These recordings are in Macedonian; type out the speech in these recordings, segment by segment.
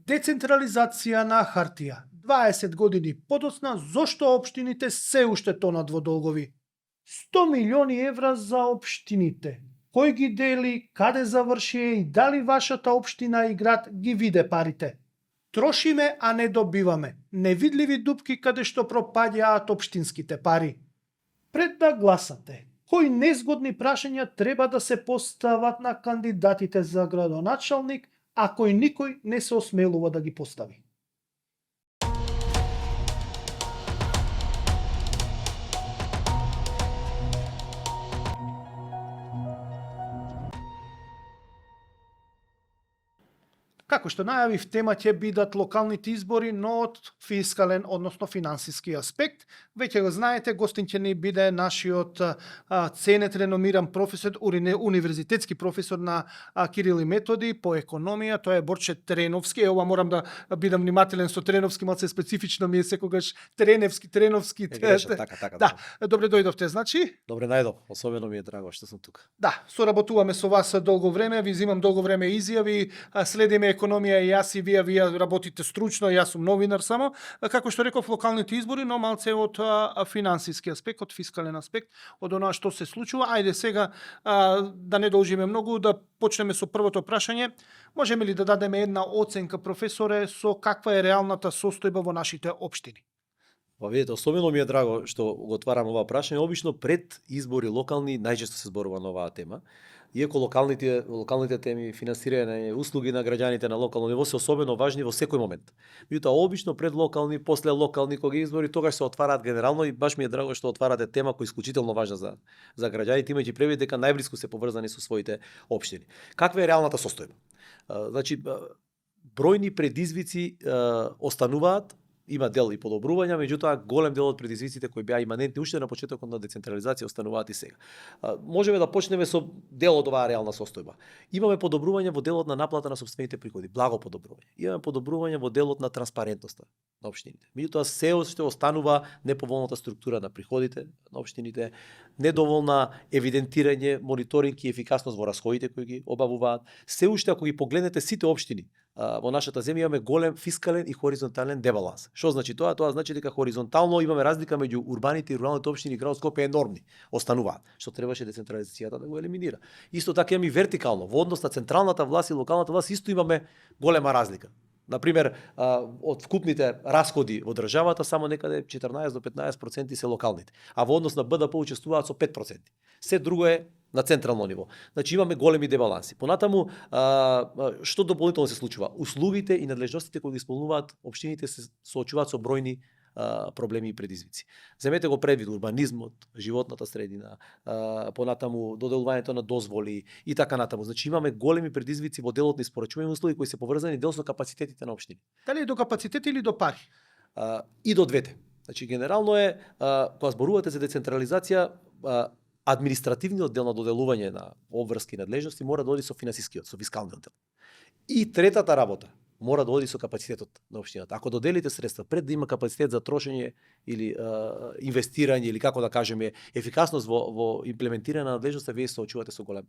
Децентрализација на хартија. 20 години подоцна, зошто општините се уште тонат во долгови? 100 милиони евра за општините. Кој ги дели, каде заврши и дали вашата општина и град ги виде парите? Трошиме, а не добиваме. Невидливи дупки каде што пропаѓаат општинските пари. Пред да гласате, кои незгодни прашања треба да се постават на кандидатите за градоначалник, а кој никој не се осмелува да ги постави? Како што најавив, тема ќе бидат локалните избори, но од фискален, односно финансиски аспект. Веќе го знаете, гостин ќе ни биде нашиот ценет реномиран професор, универзитетски професор на Кирил и Методи по економија. Тоа е Борче Треновски. Ова морам да бидам внимателен со Треновски, малце специфично ми е секогаш Треновски. Така. Да, добре дојдовте, значи. Добре најдов, особено ми е драго што сум тука. Да, соработуваме со вас долго време, ви земам долго време изјави, следиме економија и јас и вие работите стручно, јас сум новинар само, како што реков, локалните избори, но малце од финансиски аспект, од фискален аспект, од оноа што се случува. Ајде сега да не должиме многу, да почнеме со првото прашање. Можеме ли да дадеме една оценка, професоре, со каква е реалната состојба во нашите општини? Видите, особено ми е драго што го отварам ова прашање. Обично пред избори локални најчесто се зборува на оваа тема. Иако локалните теми, финансирање услуги на граѓаните на локално ниво се особено важни во секој момент. Меѓутоа обично пред локални, после локални кога избори, тогаш се отвараат генерално и баш ми е драго што отварате тема која е исклучително важна за граѓаните, имајќи предвид дека најблиску се поврзани со своите општини. Каква е реалната состојба? Значи бројни предизвици остануваат. Има дел и подобрувања, меѓутоа голем дел од предизвиците кои беа иманентни уште на почетокот на децентрализација остануваат и сега. Можеме да почнеме со дел од оваа реална состојба. Имаме подобрување во делот на наплата на сопствените приходи, благо подобрување. Имаме подобрување во делот на транспарентноста на општините. Меѓутоа се уште останува неповолната структура на приходите на општините, недоволна евидентирање, мониторинг и ефикасност во расходите кои ги обавуваат. Се уште ако ги погледнете сите општини во нашата земја имаме голем фискален и хоризонтален дебаланс. Што значи тоа? Тоа значи дека хоризонтално имаме разлика меѓу урбаните и руралните општини и градот Скопје енормни. Остануваат, што требаше децентрализацијата да го елиминира. Исто така имаме и вертикално, во однос на централната власт и локалната власт исто имаме голема разлика. Например, од вкупните расходи во државата само некаде 14 до 15% се локалните, а во однос на БДП учествуваат со 5%. Се друго е на централно ниво. Значи имаме големи дебаланси. Понатаму, што дополнително се случува? Услугите и надлежностите кои ги исполнуваат општините се соочуваат со бројни проблеми и предизвици. Земете го предвид урбанизмот, животната средина, понатаму доделувањето на дозволи и така натаму. Значи имаме големи предизвици во делот на испорачување услуги кои се поврзани дел со капацитетите на општини. Дали е до капацитет или до пари? И до двете. Значи генерално е кога зборувате за децентрализација, административниот дел на доделување на обврски надлежности мора да оди со финансискиот, со фискалниот дел. И третата работа мора да оди со капацитетот на општината. Ако доделите средства пред да има капацитет за трошење или инвестирање или како да кажеме ефикасност во имплементирање на надлежноста, вие се очувате со голем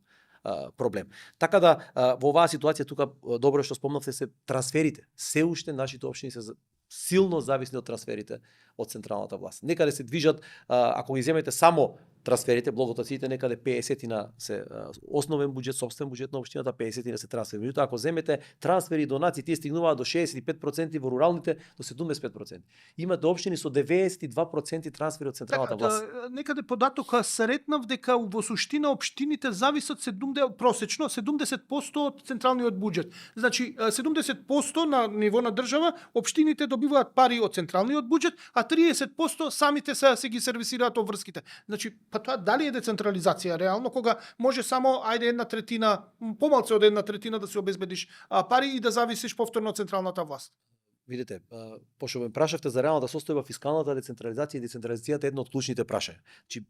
проблем. Така да во оваа ситуација тука добро што спомнавте се трансферите. Се уште нашите општини се силно зависни од трансферите од централната власт. Некаде се движат, ако ги земете само трансферите, благотоците некаде 50% се основен буџет, собствен буџет на општината, 50% се трансфери. Меѓутоа ако земете трансфери и донации, тие стигнуваат до 65%, во руралните до 75%. Имате општини со 92% трансфери од централната власт. Некаде податок сретнав дека во суштина општините зависат просечно 70% од централниот буџет. Значи 70% на ниво на држава општините добиваат пари од централниот буџет, а 30% самите се ги сервисираат обврските. Значи па тоа дали е децентрализација реално кога може само ајде 1/3, помалку од 1/3 да се обезбедиш пари и да зависиш повторно од централната власт? Видите, пошто ме прашавте за реалната состојба, фискалната децентрализација и децентрализацијата е едно од клучните прашања. Чи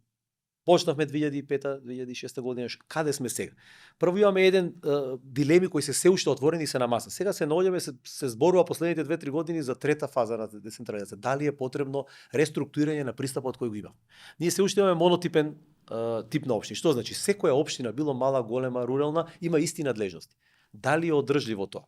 почнавме 2005-2006 година, каде сме сега? Прво имаме еден дилеми кои се уште отворени и се на маса. Сега се наоѓаме, се зборува последните 2-3 години за трета фаза на децентрализација. Дали е потребно реструктурирање на пристапот кој го има? Ние се уште имаме монотипен тип на општини. Што значи? Секоја општина, било мала, голема, рурална, има исти надлежности. Дали е одржливо тоа?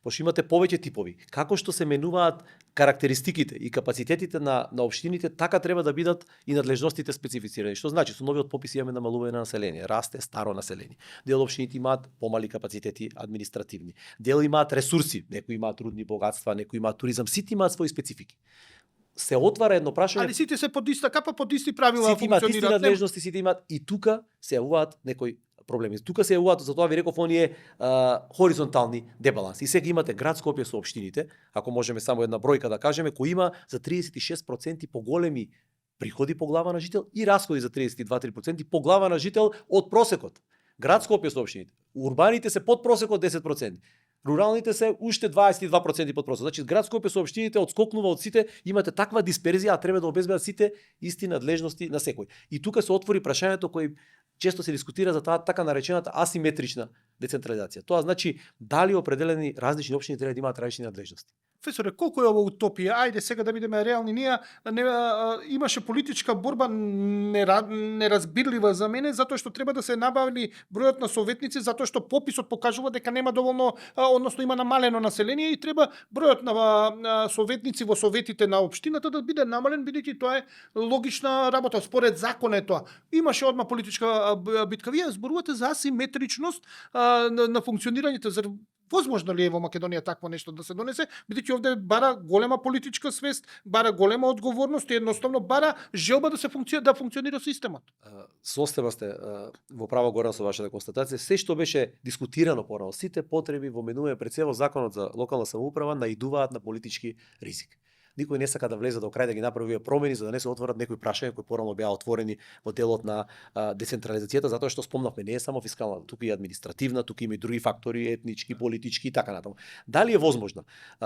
пошто имате повеќе типови. Како што се менуваат карактеристиките и капацитетите на општините, така треба да бидат и надлежностите специфицирани. Што значи, со новиот попис имаме намалување на население, расте старо население. Дел општините имаат помали капацитети административни. Дел имаат ресурси, некои имаат рудни богатства, некои имаат туризам, сите имаат своји специфики. Се отвара едно прашање. Али сите се под иста капа, под исти правила сите имаат исти функционираат. надлежности, сите имаат и тука се јавуваат некои проблеми. Тука се јавуваат, затоа ви реков, оние хоризонтални дебаланси. И сега имате град Скопје со општините, ако можеме само една бројка да кажеме, кој има за 36% поголеми приходи по глава на жител и расходи за 32-3% по глава на жител од просекот. Град Скопје со општините. Урбаните се под просекот 10%. Руралните се уште 22% под просекот. Значи град Скопје со општините одскокнува од сите, имате таква дисперзија, а треба да обезбедат сите исти надлежности на секој. И тука се отвори прашањето кој често се дискутира за таа така наречената асиметрична децентрализација. Тоа значи дали определени различни општини треба да имаат различни надлежности. Професоре, колку е ова утопија? Ајде сега да бидеме реални. Ние имаше политичка борба неразбирлива за мене, затоа што треба да се набави бројот на советници, затоа што пописот покажува дека нема доволно, односно има намалено население и треба бројот на советници во советите на општината да биде намален, бидејќи тоа е логична работа. Според закон е тоа. Имаше одма политичка битка. Вие зборувате за асиметричност на функционирањето. Возможно ли е во Македонија такво нешто да се донесе, бидејќи овде бара голема политичка свест, бара голема одговорност и едноставно бара желба да се функционира системот? Состава сте во право горна со вашата констатација. Се што беше дискутирано порано, сите потреби во менување пред се во законот за локална самоуправа наидуваат на политички ризик. Никој не сака да влезе до крај да ги направи овие промени за да не се отворат некои прашања кои порано беа отворени во делот на децентрализацијата, затоа што спомнавме не е само фискална, туку и административна, туку има и други фактори, етнички, политички и така натаму. Дали е возможно?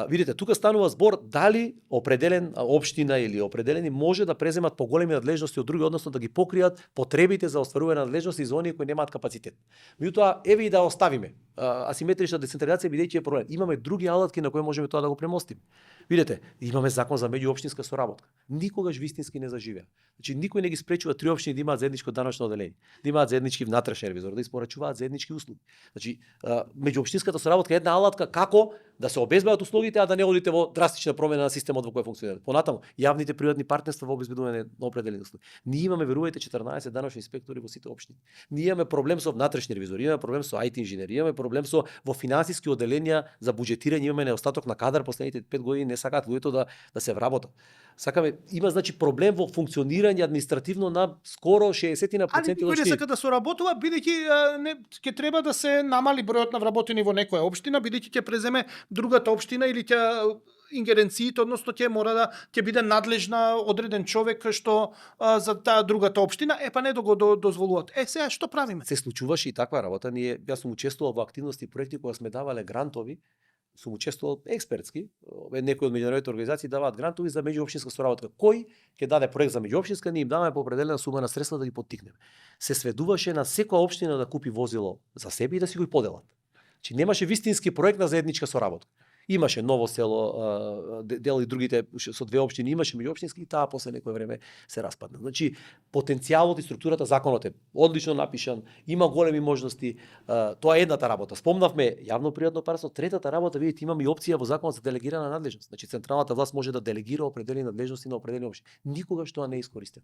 Видите, тука станува збор дали определен општина или определени може да преземат поголеми надлежности од други, односно да ги покријат потребите за остварување на надлежности за оние кои немаат капацитет. Меѓутоа, еве и да оставиме асиметрична децентрализација бидејќи е проблем. Имаме други алатки на кои можеме тоа да го премостиме. Видете, имаме закон за меѓуопштинска соработка. Никогаш вистински не заживеа. Значи никој не ги спречува три општини да имаат заедничко даночно оделение, да имаат заеднички внатрешен ревизор, да испорачуваат заеднички услуги. Значи меѓуопштинската соработка е една алатка како да се обезбедат услугите, а да не одите во драстична промена на системот во кој функционира. Понатаму, јавните приватни партнерства во обезбедување на определени услуги. Ние имаме, верувајте, 14 даночни инспектори во сите општини. Ние имаме проблем со внатрешни ревизори, имаме проблем со IT инженери, имаме проблем со во финансиски оделенија за буџетирање, имаме недостаток на кадар последните 5 години, не сакаат луѓето да се вработат. Сакаме, има значи проблем во функционирање административно на скоро 60% од општините. Али никој не сака да соработува, бидејќи ќе треба да се намали бројот на вработени во некоја општина, бидејќи ќе преземе другата општина или ќе ингеренциите, односно ќе мора да ќе биде надлежна одреден човек што за таа другата општина, па не да го дозволуваат. Сега што правиме? Се случуваше и таква работа. Јас сум учествувал во активности и проекти кога сме давале грантови, сум учествувал експертски, некои од меѓународните организации даваат грантови за меѓуопштинска соработка. Кој ќе даде проект за меѓуопштинска, ние им даваме по определена сума на средства да ги поттикнеме. Се сведуваше на секоја општина да купи возило за себе и да си го поделат. Значи немаше вистински проект на заедничка соработка. Имаше Ново село, дел и другите со две општини имаше меѓуопштински и таа после некое време се распадна. Значи потенцијалот и структурата законот е одлично напишан, има големи можности, тоа е едната работа. Спомнавме јавно-приватно партнерство, третата работа видите имаме и опција во законот за делегирана надлежност. Значи централната власт може да делегира определени надлежности на определени општини. Никогаш тоа не е искористено.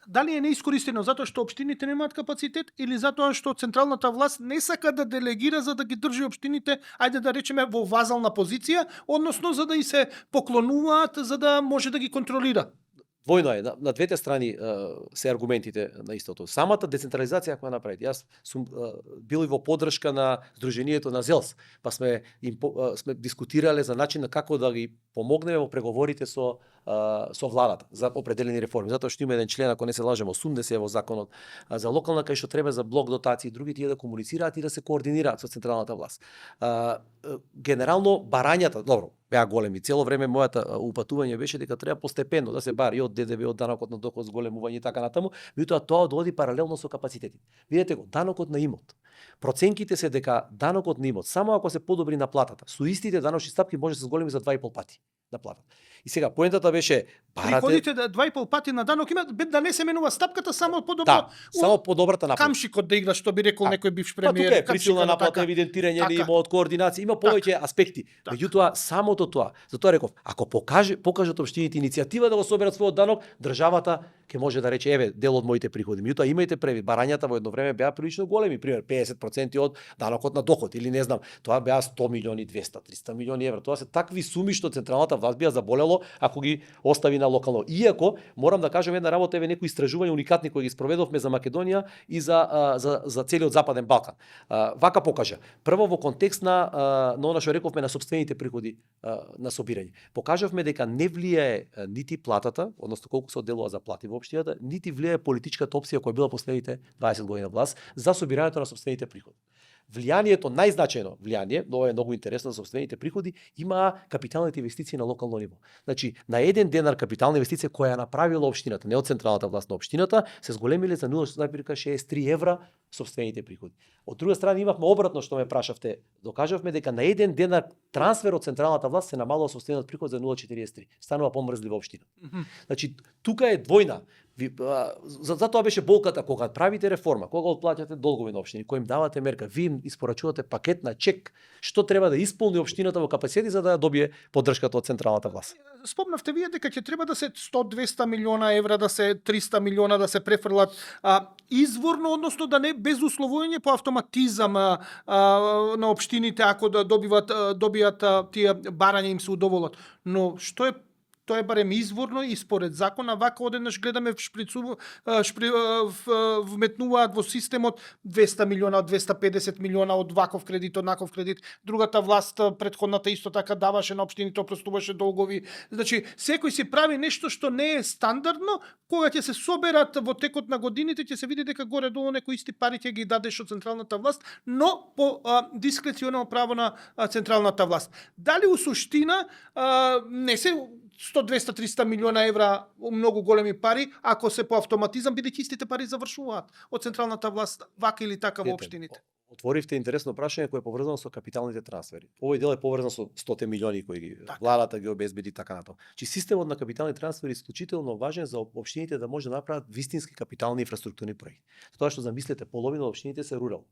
Дали е неискористено затоа што општините немаат капацитет или затоа што централната власт не сака да делегира за да ги држи општините, ајде да речеме во вазална позиција, односно за да и се поклонуваат, за да може да ги контролира? Двојно е, на двете страни се аргументите на истото. Самата децентрализација која направите. Јас сум бил и во поддршка на Сдруженијето на ЗЕЛС, па сме дискутирале за начин на како да ги помогнеме во преговорите со владата за определени реформи. Затоа што има еден член, ако не се лажем, 80 во законот за локална, кај што треба за блок дотации и други тие да комуницираат и да се координираат со централната власт. Генерално барањата, добро, беа големи. Цело време мојата упатување беше дека треба постепено да се бари од ДДВ, од данокот на доход, зголемување и така натаму, меѓутоа тоа доди паралелно со капацитетите. Видете го, данокот на имот. Проценките се дека данокот на имот само ако се подобри на платата, со истите даночни стапки може да се зголеми за 2,5 пати. да платат. И сега поентата беше приходите 2,5 пати на данок има да не се менува стапката, само подобро. Да, само подобрата наплата. Камшикот да игра, што би рекол некој бивш Па премиер. тука е присилна наплата, евидентирање на имот, координација, има повеќе аспекти. Меѓутоа, самото тоа, затоа реков, ако покажат општините иницијатива да го соберат својот данок, државата ќе може да рече, еве, дел од моите приходи. Меѓутоа, имајте предвид, барањата во едно време беа прилично големи, пример 50% од данокот на доход или не знам, тоа беа 100 милиони, 200, 300 милиони евра. Тоа се такви суми што централната власт би ја заболело ако ги остави на локално. Иако морам да кажам една работа, еве некои истражувања уникатни кои ги спроведовме за Македонија и за целиот Западен Балкан. Вака покажа. Прво во контекст на она што рековме на сопствените приходи на собирање. Покажавме дека не влијае нити платата, односно колку се одделува за плати во општината, нити влијае политичката опција која била последните 20 години власт за собирањето на сопствените приходи. Влијанието, најзначајно влијание, ова е многу интересно за собствените приходи, има капиталните инвестиции на локално ниво. Значи, на 1 денар капитална инвестиција која ја направила општината, не од централната власт на општината, се зголемиле за 0,63 евра собствените приходи. Од друга страна имавме обратно што ме прашавте, докажавме дека на 1 денар трансфер од централната власт се намалува собствениот приход за 0,43. Станува помрзлива општина. Значи, тука е двојна. Затоа беше болката кога правите реформа, кога отплаќате долгови на општини, кои им давате мерка, ви им испорачувате пакет на чек, што треба да исполни општината во капацитет за да ја добие поддршката од централната власт. Спомнавте вие дека ќе треба да се 100-200 милиона евра, да се 300 милиона да се префрлат изворно, односно да не без условување по автоматизам на општините ако да добијат тие барања им се удоволат. Но што е тоа е барем изворно и според закона, вака одеднаш гледаме вметнуваат во системот 200 милиона, 250 милиона од ваков кредит, од наков кредит. Другата власт претходната исто така даваше на општините, опростуваше долгови. Значи, секој си прави нешто што не е стандардно, кога ќе се соберат во текот на годините, ќе се види дека горе-долу некои исти пари ќе ги дадеш од централната власт, но по дискреционално право на централната власт. Дали у суштина не се 100, 200, 300 милиона евра многу големи пари, ако се по автоматизам, бидејќи истите пари завршуваат од централната власт, вака или така во општините. Отворивте интересно прашање кое е поврзано со капиталните трансфери. Овој дел е поврзан со 100 милиони кои ги владата ги обезбеди така натаму. Чи системот на капитални трансфери е исклучително важен за општините да може да направат вистински капитални инфраструктурни проекти. Тоа што замислете, половина од општините се рурални.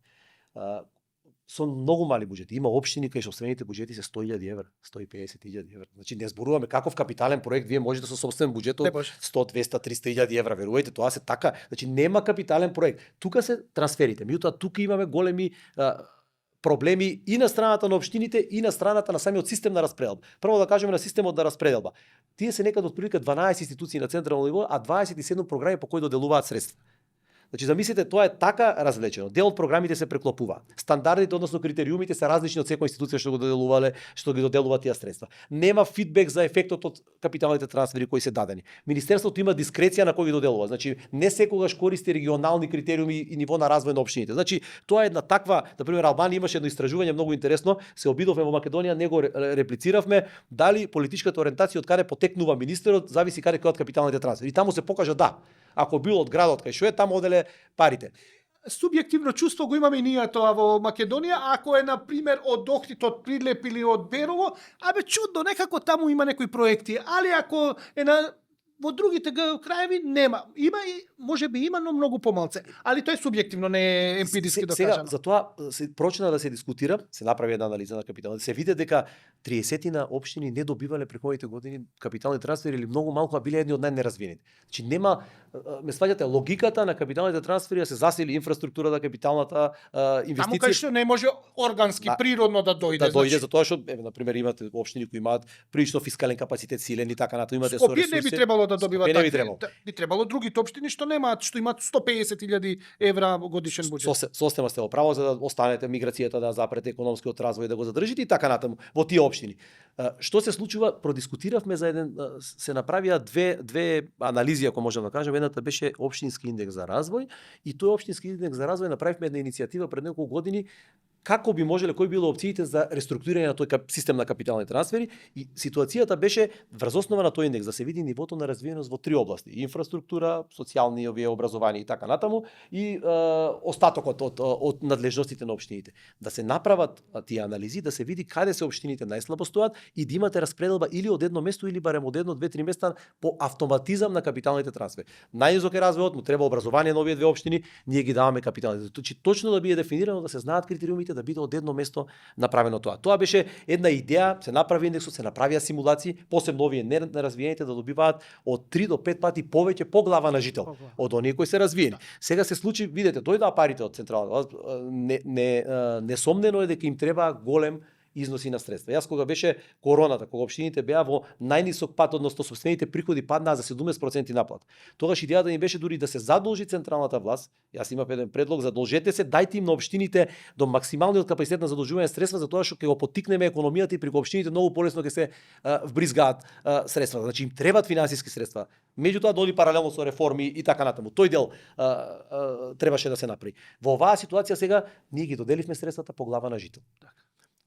Со многу мали буџети. Има општини кај што собствените буџети се 100.000 евра, 150.000 евра. Значи не зборуваме каков капитален проект вие можете со собствен буџет од 100, 200, 300.000 евра. Верувајте, тоа се така. Значи нема капитален проект. Тука се трансферите. Меѓутоа тука имаме големи проблеми и на страната на општините и на страната на самиот систем на распределба. Прво да кажеме на системот на распределба. Тие се некаде отприлика 12 институции на централно ниво, а 27 програми по кои доделуваат средства. Значи замислете, тоа е така развлечено. Дел од програмите се преклопуваат. Стандардите, односно критериумите се различни од секоја институција што го доделувале, што ги доделуваат тие средства. Нема фидбек за ефектот од капиталните трансфери кои се дадени. Министерството има дискреција на кој ги доделува. Значи не секогаш користи регионални критериуми и ниво на развој на општините. Значи тоа е една таква, на пример Албанија имаше едно истражување многу интересно, се обидовме во Македонија, него реплициравме дали политичката ориентација од каде потекнува министерот зависи каде кои од капиталните трансфери. И таму се покажа да. Ако бил од градот кај што е, таму оделе парите. Субјективно чувство го имаме и ние тоа во Македонија, ако е на пример од Охрид, од Прилеп или од Берово, чудно некако таму има некои проекти, али ако е на во другите краеви нема. Има и можеби има, но многу помалце. Али тоа е субјективно, не е емпириски докажано. Сега, затоа се прочна да се дискутира, се направи една анализа на капиталните. Се види дека 30 општини не добивале преходните години капитални трансфери или многу малку, а биле едни од најнеразвиените. Значи нема, ме сваѓате, логиката на капиталните трансфери се засили инфраструктурата, капиталната инвестиција. Таму кај што не може органски, природно да дојде. Да дојде, затоа што, на пример, имате општини кои имаат прилично фискален капацитет, силен и така натаму, имате со ресурси. Не би требало да добиваат такви. Би требало другите општини што немаат, што имаат 150.000 евра годишен буџет. Состема сте во право за да останете миграцијата, да запрете економскиот развој, да го задржите и така натаму во тие општини. Што се случува? Продискутиравме за еден, се направија две анализи, ако можам да кажам. Едната беше општински индекс за развој и тој општински индекс за развој направивме една иницијатива пред неколку години како би можеле, кои било опциите за реструктурирање на тој систем на капитални трансфери, и ситуацијата беше врз основа на тој индекс да се види нивото на развиеност во 3 области: инфраструктура, социјални, образование и така натаму, и остатокот од надлежностите на општините. Да се направат тие анализи, да се види каде се општините најслабо стојат и да имате распределба или од едно место или барем од едно, 2-3 места по автоматизам на капиталните трансфери. Најнизок е развојот, му треба образование на овие две општини, ние ги даваме капиталните. Точно да биде дефинирано, да се знаат критериумите, да биде од едно место направено тоа. Тоа беше една идеја, се направи индексот, се направија симулации, посебно овие неразвиените да добиваат од 3 до 5 пати повеќе по глава на жител од оние кои се развиени. Сега се случи, видете, дојдоа парите од централната, несомнено е дека им треба голем износи на средства. Јас кога беше короната, кога општините беа во најнисок пат, односно собствените приходи паднаа за 70% наплат. Тогаш идејата ни беше дури да се задолжи централната власт. Јас имав еден предлог: задолжете се, дајте им на општините до максималниот капацитет на задолжување средства, затоа што ќе го поттикнеме економијата и преку општините многу полесно ќе се вбризгаат средства. Значи им требаат финансиски средства. Меѓутоа дојде паралелно со реформи и така натаму. Тој дел требаше да се направи. Во оваа ситуација сега ние ги доделивме средствата по глава на жител.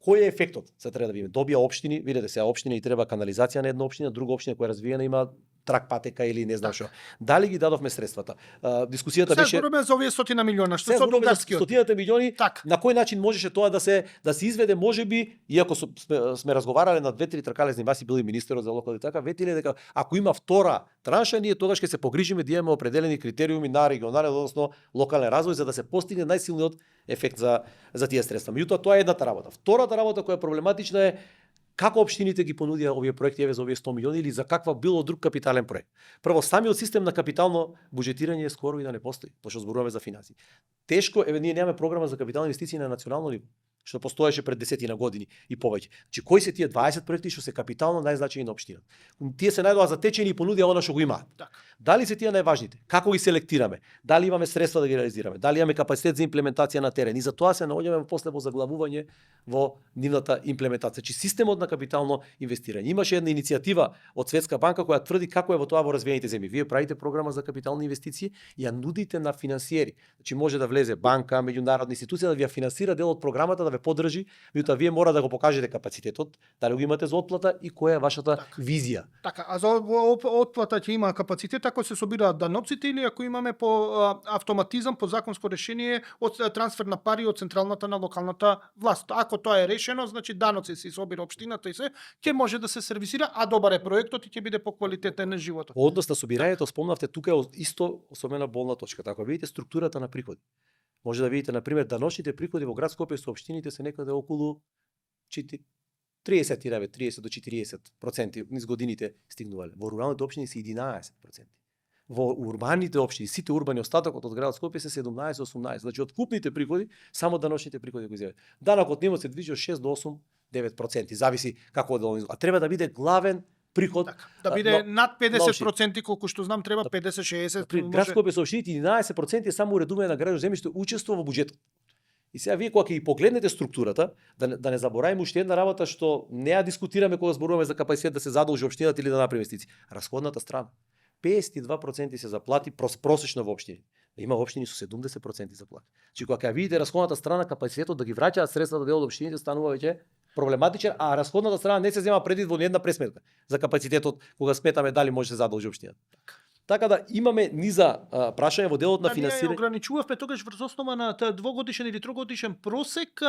Кој е ефектот? Се треба да видиме. Добија општини, видете сега, општина и треба канализација на една општина, друга општина која е развиена има трак патека или не знам што. Дали ги дадовме средствата? Дискусијата беше. Сега зборуваме за овие 100 милиона, што со бугарскиот. 100 милиони. На кој начин можеше тоа да се изведе, можеби, иако сме разговарале на 2-3 тркалезни баси, бил и министерот за локални така, ветиле дека ако има втора транша, ние тогаш ќе се погрижиме да имаме определени критериуми на регионален, односно локален развој, за да се постигне најсилниот ефект за тие средства. Меѓутоа тоа е едната работа. Втората работа која е проблематична е како општините ги понудија овие проекти за овие 100 милиони или за каква било друг капитален проект. Прво, самиот систем на капитално буџетирање скоро и да не постои, пошто зборуваме за финансии. Тешко, ние немаме програма за капитални инвестиции на национално ниво, што постоеше пред 10 години и повеќе. Значи, кои се тие 20 проекти што се капитално најзначајни на општината? Тие се најдоа затечени и понудија она што го имаат. Дали се тие најважните? Како ги селектираме? Дали имаме средства да ги реализираме? Дали имаме капацитет за имплементација на терен? И за тоа се наоѓаме после во заглавување во нивната имплементација. Значи, системот на капитално инвестирање. Имаше една иницијатива од Светска банка која тврди како е во тоа во развиените земји. Вие правите програма за капитални инвестиции и ја нудите на финансиери. Значи, може да влезе банка, меѓународна институција да ви ја финансира дел од програмата, да ве поддржи, меѓутоа вие мора да го покажете капацитетот, дали го имате за отплата и која е вашата визија. Така, а за отплата ќе има капацитет ако се собираат даноците или ако имаме по автоматизам, по законско решение од трансфер на пари од централната на локалната власт. Ако тоа е решено, значи даноци се собира општината и се, ќе може да се сервисира, а добар е проектот и ќе биде поквалитетен на животот. По однос на собирањето, спомнавте, тука е исто особена болна точка. Ако видите структурата на приходи, може да видите, на пример, даночните приходи во град Скопје со општините се некаде околу 30 до 40% низ годините стигнувале. Во руралните општини се 11%. Во урбаните општини, сите урбани, остатокот од градот Скопје се 17-18. Значи од вкупните приходи, само даночните приходи го изјават. Данокот нема се движи од 6 до 8-9%, зависи како да, а треба да биде главен приход. Так, да биде над 50%, колку што знам, треба 50-60%. Град Скопје со општините 11% е само уредување на градско земјиште учество во буџетот. И сега вие кога ќе ги погледнете структурата, да не забораваме уште една работа што не ја дискутираме кога зборуваме за капацитет да се задолжи општината или да направи инвестиции. Расходната страна. 52% се заплати просечно во општини. Има општини со 70% заплати. Значи кога ќе видите расходната страна, капацитетот да ги враќаат средствата дел од општините станува веќе проблематичен, а расходната страна не се зема предвид во ни една пресметка за капацитетот кога сметаме дали може да се задолжи општината. Така да имаме низа прашање во делот на финансирање. Ние ограничувавме тогаш врз основа на двогодишен или трогодишен просек,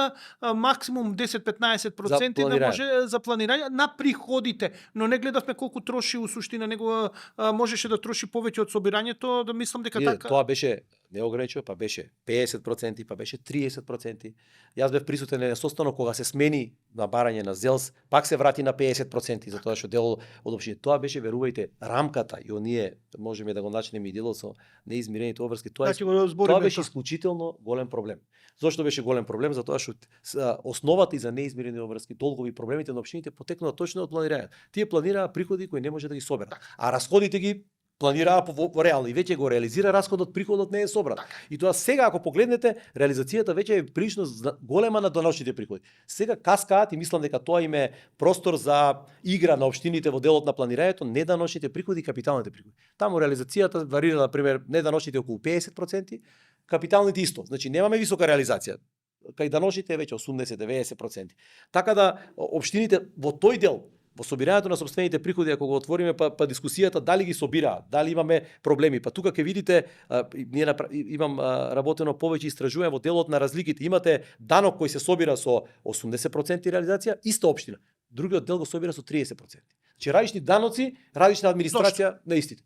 максимум 10-15% да може за планирање на приходите, но не гледавме колку троши у суштина, него можеше да троши повеќе од собирањето, да мислам дека така. Тоа беше неограничено, па беше 50%, па беше 30%. Јас бев присутен на состанок кога се смени на барање на ЗЕЛС, пак се врати на 50%, затоа што дел од општините. Тоа беше, верувајте, рамката и оние можеме да го начнеме и делот со неизмирените обврски. Тоа беше исклучително голем проблем. Зошто беше голем проблем? Затоа што основата и за неизмирени обврски, долгови проблемите на општините потекнаа точно од планирањето. Тие планираа приходи кои не може да ги соберат, а расходите ги планираа во реално и веќе го реализира расходот, приходот не е собран. И тоа сега ако погледнете, реализацијата веќе е прилично голема на даночните приходи. Сега каскаат и мислам дека тоа им е простор за игра на општините во делот на планирањето, неданочните приходи и капиталните приходи. Таму реализацијата варира, на пример, неданочните околу 50%, капиталните исто. Значи немаме висока реализација. кај даношите е веќе 80-90%. Така да општините во тој дел, во собирањето на сопствените приходи, ако го отвориме па дискусијата дали ги собираат, дали имаме проблеми, па тука ќе видите, имам работено повеќе истражување во делот на разликите. Имате данок кој се собира со 80% реализација, иста општина. Другиот дел го собира со 30%. Значи различни даноци, различна администрација на истите.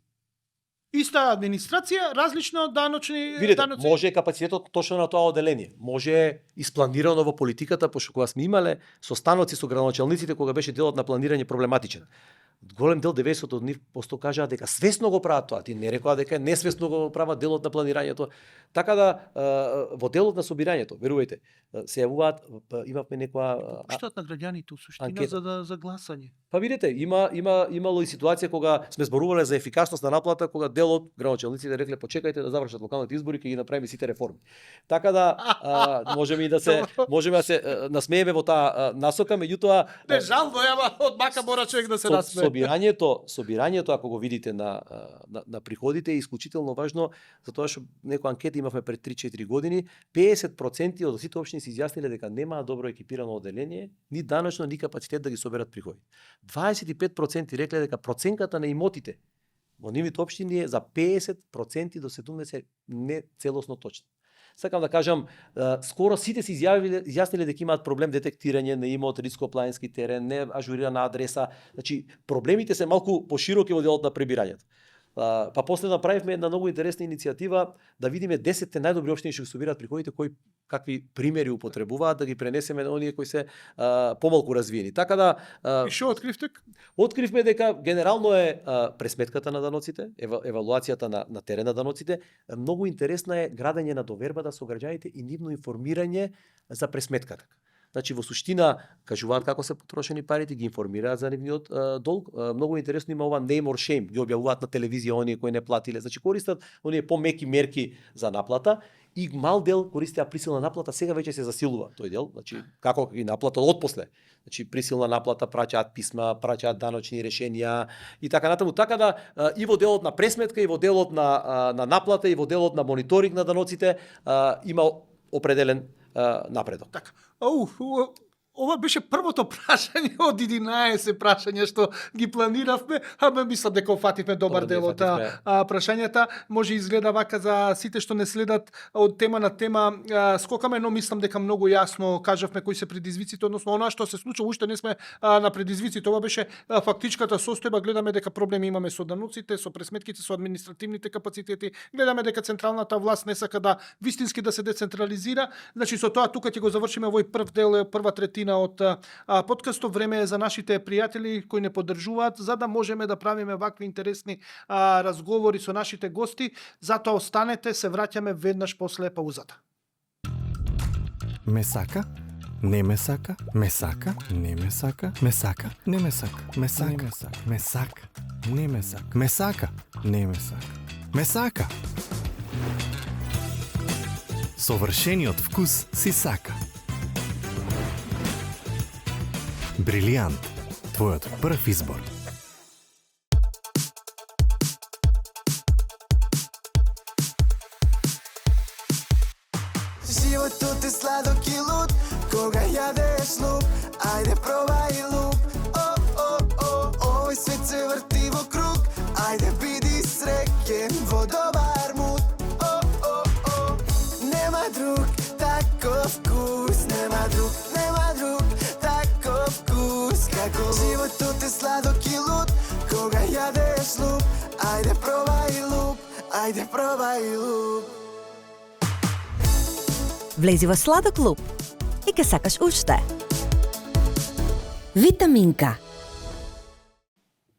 Иста администрација, различни даночни Видите, даноци. може капацитетот точно на тоа оделение. Може испланирано во политиката, пошто кога сме имале состаноци со градоначалниците кога беше делот на планирање проблематичен. Голем дел 90% од нив просто кажаа дека свесно го прават тоа, ти не рекоа дека несвесно го прават делот на планирањето. Така да во делот на собирањето, верувајте, се јавуваат, имавме некоја Пуштат на граѓаните у суштина анкета. за гласање. Па видите, имало и ситуација кога сме зборувале за ефикасност на наплата, кога дел од градоначалниците рекле почекајте да завршат локалните избори, ќе ги направиме сите реформи. Така да можеме да се насмееме во таа насока, меѓутоа Не жално, ама од мака мора човек да се насмее. собирањето ако го видите на приходите е исклучително важно, затоа што некоја анкета имавме пред 3-4 години, 50% од сите општини се изјасниле дека немаат добро екипирано оделение, ни даночно, ни капацитет да ги соберат приходи. 25% рекле дека проценката на имотите во нивните општини е за 50% до 70% не целосно точно. Сакам да кажам, скоро сите се изјасниле дека имаат проблем детектирање на имот, рископланински терен, не ажурирана адреса. Значи, проблемите се малку пошироки во делот на пребирањето. Па после направивме една многу интересна иницијатива да видиме 10 најдобри општини што ги собираат приходите, кои какви примери употребуваат, да ги пренесеме на оние кои се помалку развиени. Така да И што откривте? Откривме дека генерално е пресметката на даноците, евалуацијата на терен на даноците, многу интересна е градење на довербата со граѓаните и нивно информирање за пресметката. Значи во суштина кажуваат како се потрошени парите, ги информираат за нивниот долг. Многу интересно има ова name or shame, ги објавуваат на телевизија оние кои не платиле. Значи користат оние помеки мерки за наплата и мал дел користеа присилна наплата, сега веќе се засилува тој дел, значи како ги наплата отпосле. Значи присилна наплата, праќаат писма, праќаат даночни решенија и така натаму. Така да и во делот на пресметка, и во делот на наплата, и во делот на мониторинг на даноците има определен напредок. Така. Ова беше првото прашање од 11 прашања што ги планиравме, ама мислам дека офативме добар дел од прашањата. Може изгледа вака за сите што не следат од тема на тема скокаме, но мислам дека многу јасно кажавме кои се предизвиците, односно она што се случува, уште не сме на предизвиците. Ова беше фактичката состојба, гледаме дека проблеми имаме со даноците, со пресметките, со административните капацитети, гледаме дека централната власт не сака да вистински да се децентрализира. Значи со тоа тука ќе го завршиме овој прв дел, прва третина од подкастот. Време е за нашите пријатели кои не поддржуваат, за да можеме да правиме вакви интересни разговори со нашите гости. Затоа останете, се враќаме веднаш после паузата. Ме сака? Не ме сака? Ме сака? Не ме сака? Ме сака? Не ме сака? Ме сака? Ме сака? Не ме сака? Ме сака? Не ме сака? Ме сака? Совршениот вкус си сака. Брилијант, твојот прв избор. Животот е сладок и луд, кога јадеш луп, ајде пробај луп. Овој свет се врти во круг, ајде биди среќен во добар муд. Нема друг таков вкус, нема друг таков вкус како животот е сладок и луд, кога јадеш луп, ајде пробај луп, ајде пробај луп. Влези во сладок луп и ке сакаш уште. Витаминка.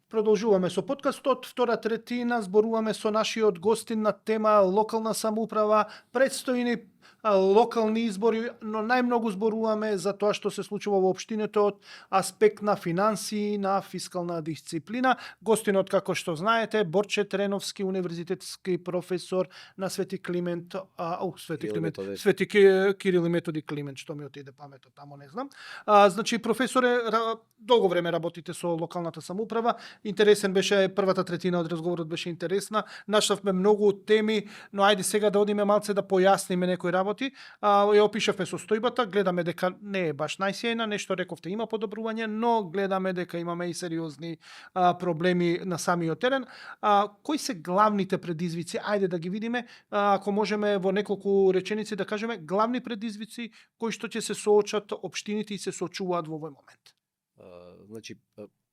Продолжуваме со подкастот, втора третина, зборуваме со нашиот гостин на тема локална самоуправа, предстои ни локални избори, но најмногу зборуваме за тоа што се случува во општините од аспект на финансии, на фискална дисциплина. Гостинот, како што знаете, Борче Треновски, универзитетски професор на Свети Климент, Свети Кирил и Методи Климент, што ми отиде паметот, тамо не знам. Значи, професоре, долго време работите со локалната самоуправа. Интересен беше, првата третина од разговорот беше интересна. Нашлавме многу теми, но ајде сега да одиме малце да појасниме некои некои работи, ја опишавме состојбата, гледаме дека не е баш најсјајна, нешто рековте има подобрување, но гледаме дека имаме и сериозни проблеми на самиот терен. Кои се главните предизвици? Ајде да ги видиме, ако можеме во неколку реченици да кажеме главни предизвици кои што ќе се соочат општините и се соочуваат во овој момент. Значи,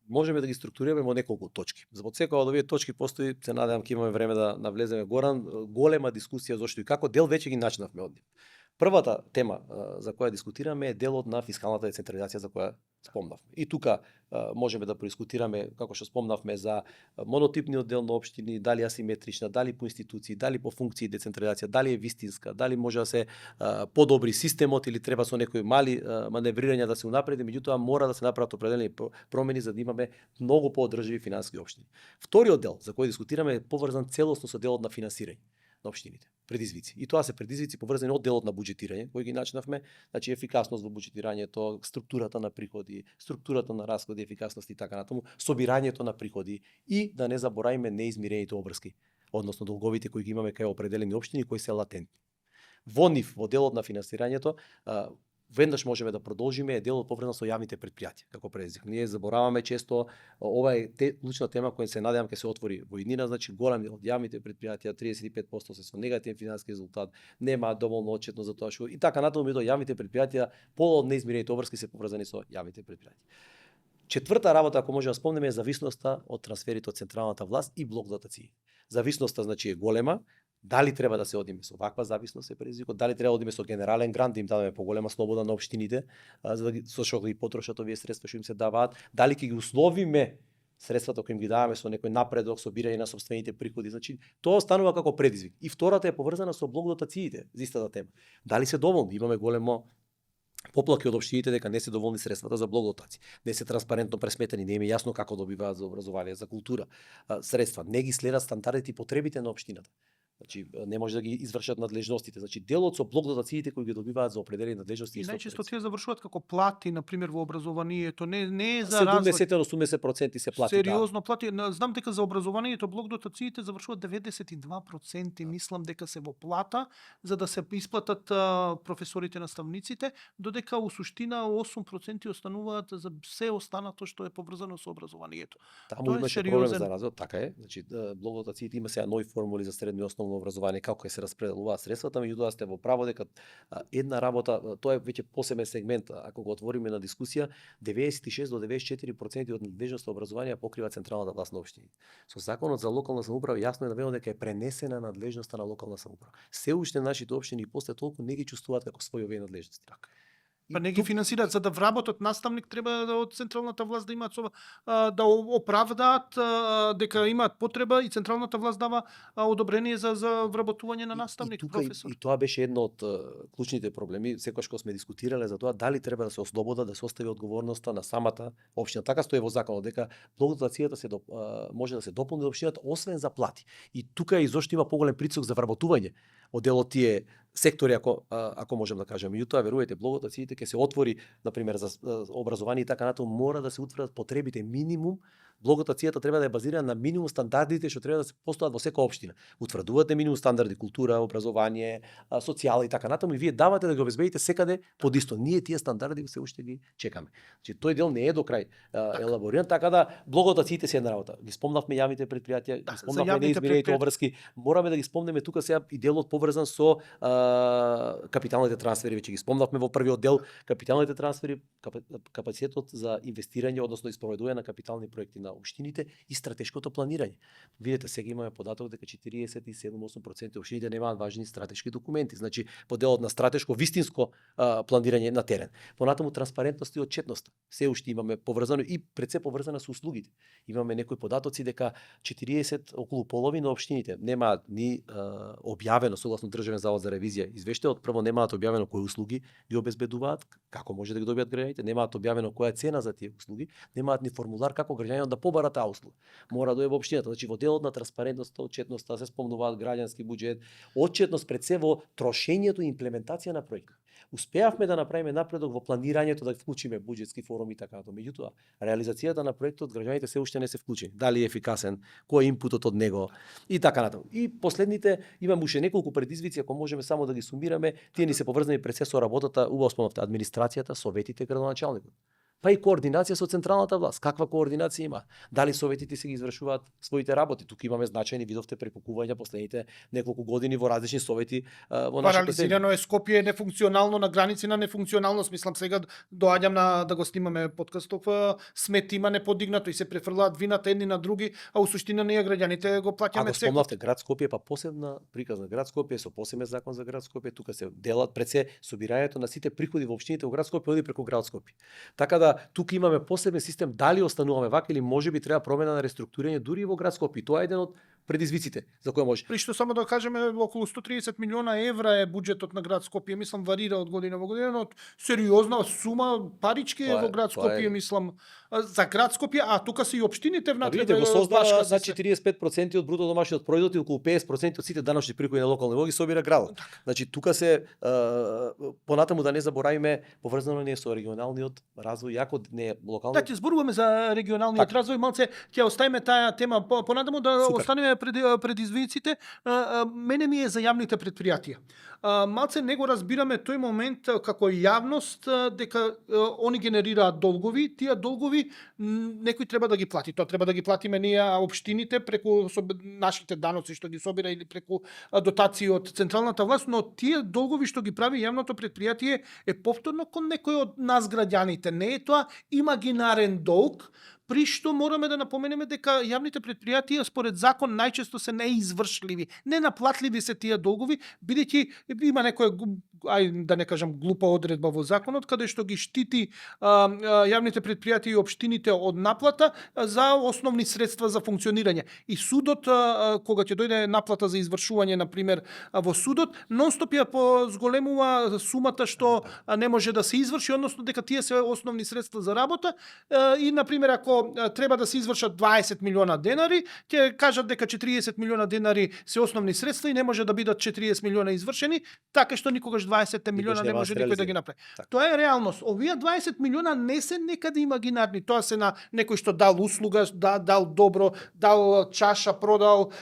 можеме да ги структурираме во неколку точки. За од секоја од овие точки постои, се надевам ќе имаме време да навлеземе Горан, голема дискусија зошто и како дел веќе ги начнавме од нив. Првата тема за која дискутираме е делот на фискалната децентрализација за која спомнавме. И тука можеме да проискутираме, како што спомнавме, за монотипниот дел на општини, дали асиметрична, дали по институции, дали по функции децентрализација, дали е вистинска, дали може да се подобри системот или треба со некои мали маневрирања да се унапреди, меѓутоа мора да се направат определени промени за да имаме многу поодржливи финансиски општини. Вториот дел за кој дискутираме е поврзан целосно со делот на финансирање на општините, предизвици. И тоа се предизвици поврзани од делот на буџетирање, кој ги начнавме, значи ефикасност во буџетирањето, структурата на приходи, структурата на расходи, ефикасност и така натаму, собирањето на приходи и да не забораваме неизмирените обврски, односно долговите кои ги имаме кај определени општини кои се латентни. Во нив, во делот на финансирањето, веднаш можеме да продолжиме е делот поврзан со јавните претпријатија како предизвик. Ние забораваме често, ова е клучна тема која се надевам ќе се отвори во иднина, значи голем дел од јавните претпријатија, 35% се со негативен финансиски резултат, немаат доволно отчетност за тоа што и така натаму до јавните претпријатија, пола од неизмирените обврски се поврзани со јавните претпријатија. Четврта работа, ако може да спомнеме, е зависноста од трансферите од централната власт и блок дотации. Зависноста значи е голема. Дали треба да се одиме со ваква зависност е предизвикот, дали треба да одиме со генерален грант, да им дадеме поголема слобода на општините, за да ги со што да ги потрошат овие средства што им се даваат, дали ќе ги условиме средствата кои им ги даваме со некој напредок, со бирање на сопствените приходи, значи тоа останува како предизвик. И втората е поврзана со блок дотациите, за истата тема. Дали се доволни? Имаме големо поплаки од општините дека не се доволни средствата за блок дотации. Не се транспарентно пресметани, не им е јасно како добиваат за образование, за култура средства, не ги следат стандардите и потребите на општината. Значи не може да ги извршат надлежностите. Значи делот со блок дотациите кои ги добиваат за определени надлежности И со најчесто средства. тие завршуваат како плати, на пример во образованието, не е за 70 до 80% се плати. сериозно плати. Знам дека за образованието блок дотациите завршуваат 92%, мислам дека се во плата за да се исплатат професорите, наставниците, додека у суштина 8% остануваат за се останато што е поврзано со образованието. Таму Тоа е имаше проблем сериозен. за развод, така е. Значи блок дотациите има сега нови формули за средно и основно образование како ќе се распределуваат средствата, меѓутоа сте во право дека една работа, тоа е веќе посебен сегмент, ако го отвориме на дискусија, 96 до 94% од надлежноста образование покрива централната власт на општините. Со законот за локална самоуправа јасно е наведено дека е пренесена надлежноста на локална самоуправа. Се уште нашите општини и после толку не ги чувствуваат како своји овие надлежности. Па не ги финансираат, за да вработат наставник треба од централната власт да имаат да оправдаат дека имаат потреба и централната власт дава одобрение за вработување на наставник, професор. И тоа беше едно од клучните проблеми, секогаш кога сме дискутирале за тоа дали треба да се ослобода, да се остави одговорноста на самата општина. Така стои во законот дека блок дотацијата може да се дополни до општината освен за плати. И тука и зошто има поголем притисок за вработување од дел од тие сектори, ако можем да кажеме. Меѓутоа, верувајте, блок дотациите ќе се отвори, например, за образование и така натаму, мора да се утврдат потребите минимум. Блок дотацијата треба да е базирана на минимум стандардите што треба да се постојат во секоја општина. Утврдувате минимум стандарди култура, образование, социјала и така натаму и вие давате да ги обезбедите секаде под исто. Ние тие стандарди се уште ги чекаме. Значи тој дел не е до крај елабориран, така да блок дотациите се една работа. Ги спомнавме јавните претпријатија, ги спомнавме неизмерените обврски. Мораме да ги спомнеме тука сега и делот поврзан со капиталните трансфери, веќе ги спомнавме во првиот дел, капиталните трансфери, капацитетот за инвестирање, односно испроведување на капитални проекти на општините и стратешкото планирање. Видете, сега имаме податок дека 47-8% општините немаат важни стратешки документи. Значи, по делот на стратешко, вистинско планирање на терен. Понатаму транспарентност и отчетност. Се уште имаме поврзано и пред се поврзано со услугите. Имаме некои податоци дека 40 околу половина општините немаат ни објавено согласно Државен завод за ревизија извештајот, прво немаат објавено кои услуги ги обезбедуваат, како може да ги добијат граѓаните, немаат објавено која е цена за тие услуги, немаат ни формулар како граѓанинот да да побара таа услуга. Мора да е во општината. Значи во делот на транспарентноста, отчетноста, се спомнуваат граѓански буџет, отчетност пред се во трошењето и имплементација на проекти. Успеавме да направиме напредок во планирањето, да вклучиме буџетски форум и така натаму. Меѓутоа, реализацијата на проектот граѓаните се уште не се вклучени. Дали е ефикасен, кој е импутот од него и така натаму. И последните имам уште неколку предизвици, ако можеме само да ги сумираме, тие ни се поврзани пред се со работата, убаво спомнавте, администрацијата, советите, градоначалникот. Па и координација со централната власт. Каква координација има? Дали советите се ги извршуваат своите работи? Тука имаме значајни видовте препукувања последните неколку години во различни совети во нашата земја. Парализирано е Скопје, нефункционално на граници на нефункционалност. Мислам сега доаѓам да го снимаме подкастов, смет има неподигнато и се префрлаат вината едни на други, а у суштина ние граѓаните го плаќаме Ако спомнавте град Скопје, па посебна приказна град Скопје со посебен закон за град Скопје, тука се делат пред се собирањето на сите приходи во општините во град Скопје оди преку град Скопје. Така да тука имаме посебен систем, дали остануваме вака или можеби треба промена на реструктурирање дури и во град Скопје. Тоа е еден од предизвиците за кој може. При што само да кажеме околу 130 милиона евра е буџетот на град Скопје, мислам варира од година во година, од сериозна сума парички е во град Скопје, мислам за град Скопје, а тука се и општините внатре. Видите, го создава за 45% од бруто домашниот производ и околу 50% од сите даночни приходи на локални ниво ги собира градот. Значи тука се понатаму да не заборавиме, поврзано не е со регионалниот развој, јако не е локално. Да, ќе зборуваме за регионалниот развој, малце ќе оставиме таа тема понатаму да Супер. останеме предизвиците. Мене ми е за јавните предпријатија. Малце не го разбираме тој момент како јавност дека они генерираат долгови, тие долгови некој треба да ги плати. Тоа треба да ги платиме ние општините преку нашите даноци што ги собира или преку дотации од централната власт, но тие долгови што ги прави јавното предпријатие е повторно кон некој од нас граѓаните. Не е тоа имагинарен долг, при што мораме да напоменеме дека јавните предпријатија според закон најчесто се неизвршливи, ненаплатливи се тие долгови, бидејќи има некоја да не кажам глупа одредба во законот каде што ги штити јавните предпријатија и општините од наплата за основни средства за функционирање. И судот кога ќе дојде наплата за извршување на пример во судот, нонстоп ја позголемува сумата што не може да се изврши, односно дека тие се основни средства за работа и на пример ако треба да се извршат 20 милиона денари, ќе кажат дека 40 милиона денари се основни средства и не може да бидат 40 милиона извршени, така што никогаш 20 милиона не може никој да ги направи. Тоа е реалност. Овие 20 милиона не се некаде имагинарни, тоа се на некој што дал услуга, дал добро, дал чаша, продал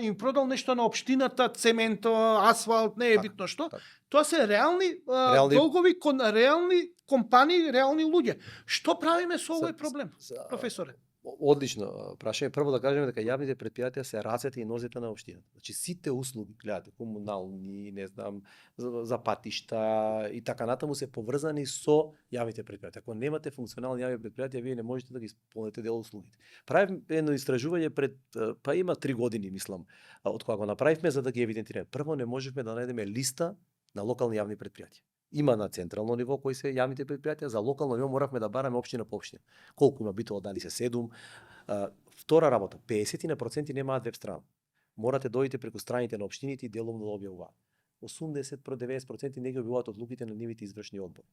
им продал нешто на општината, цемент, асфалт, не е битно што. Тоа се реални долгови кон реални компании, реални луѓе. Што правиме со овој проблем, професоре? Одлично прашање. Прво да кажеме дека јавните предпријатија се рацете и нозете на општината. Значи сите услуги, гледате, комунални, не знам, за патишта и така натаму се поврзани со јавните предпријатија. Ако немате функционални јавни предпријатија, вие не можете да ги исполните дел услугите. Правим едно истражување пред па има 3 години, мислам, од кога го направивме за да ги евидентиреме. Прво не можевме да најдеме листа на локални јавни предпријатија. Има на централно ниво кои се јавните предпријатија, за локално ниво моравме да бараме општина по општина. Колку има битово, дали се 7. Втора работа, 50% немаат веб страна. Морате дојдете преку страните на општините и деловно да објавуваат. 80-90% не ги објавуваат одлуките на нивните извршни одбори.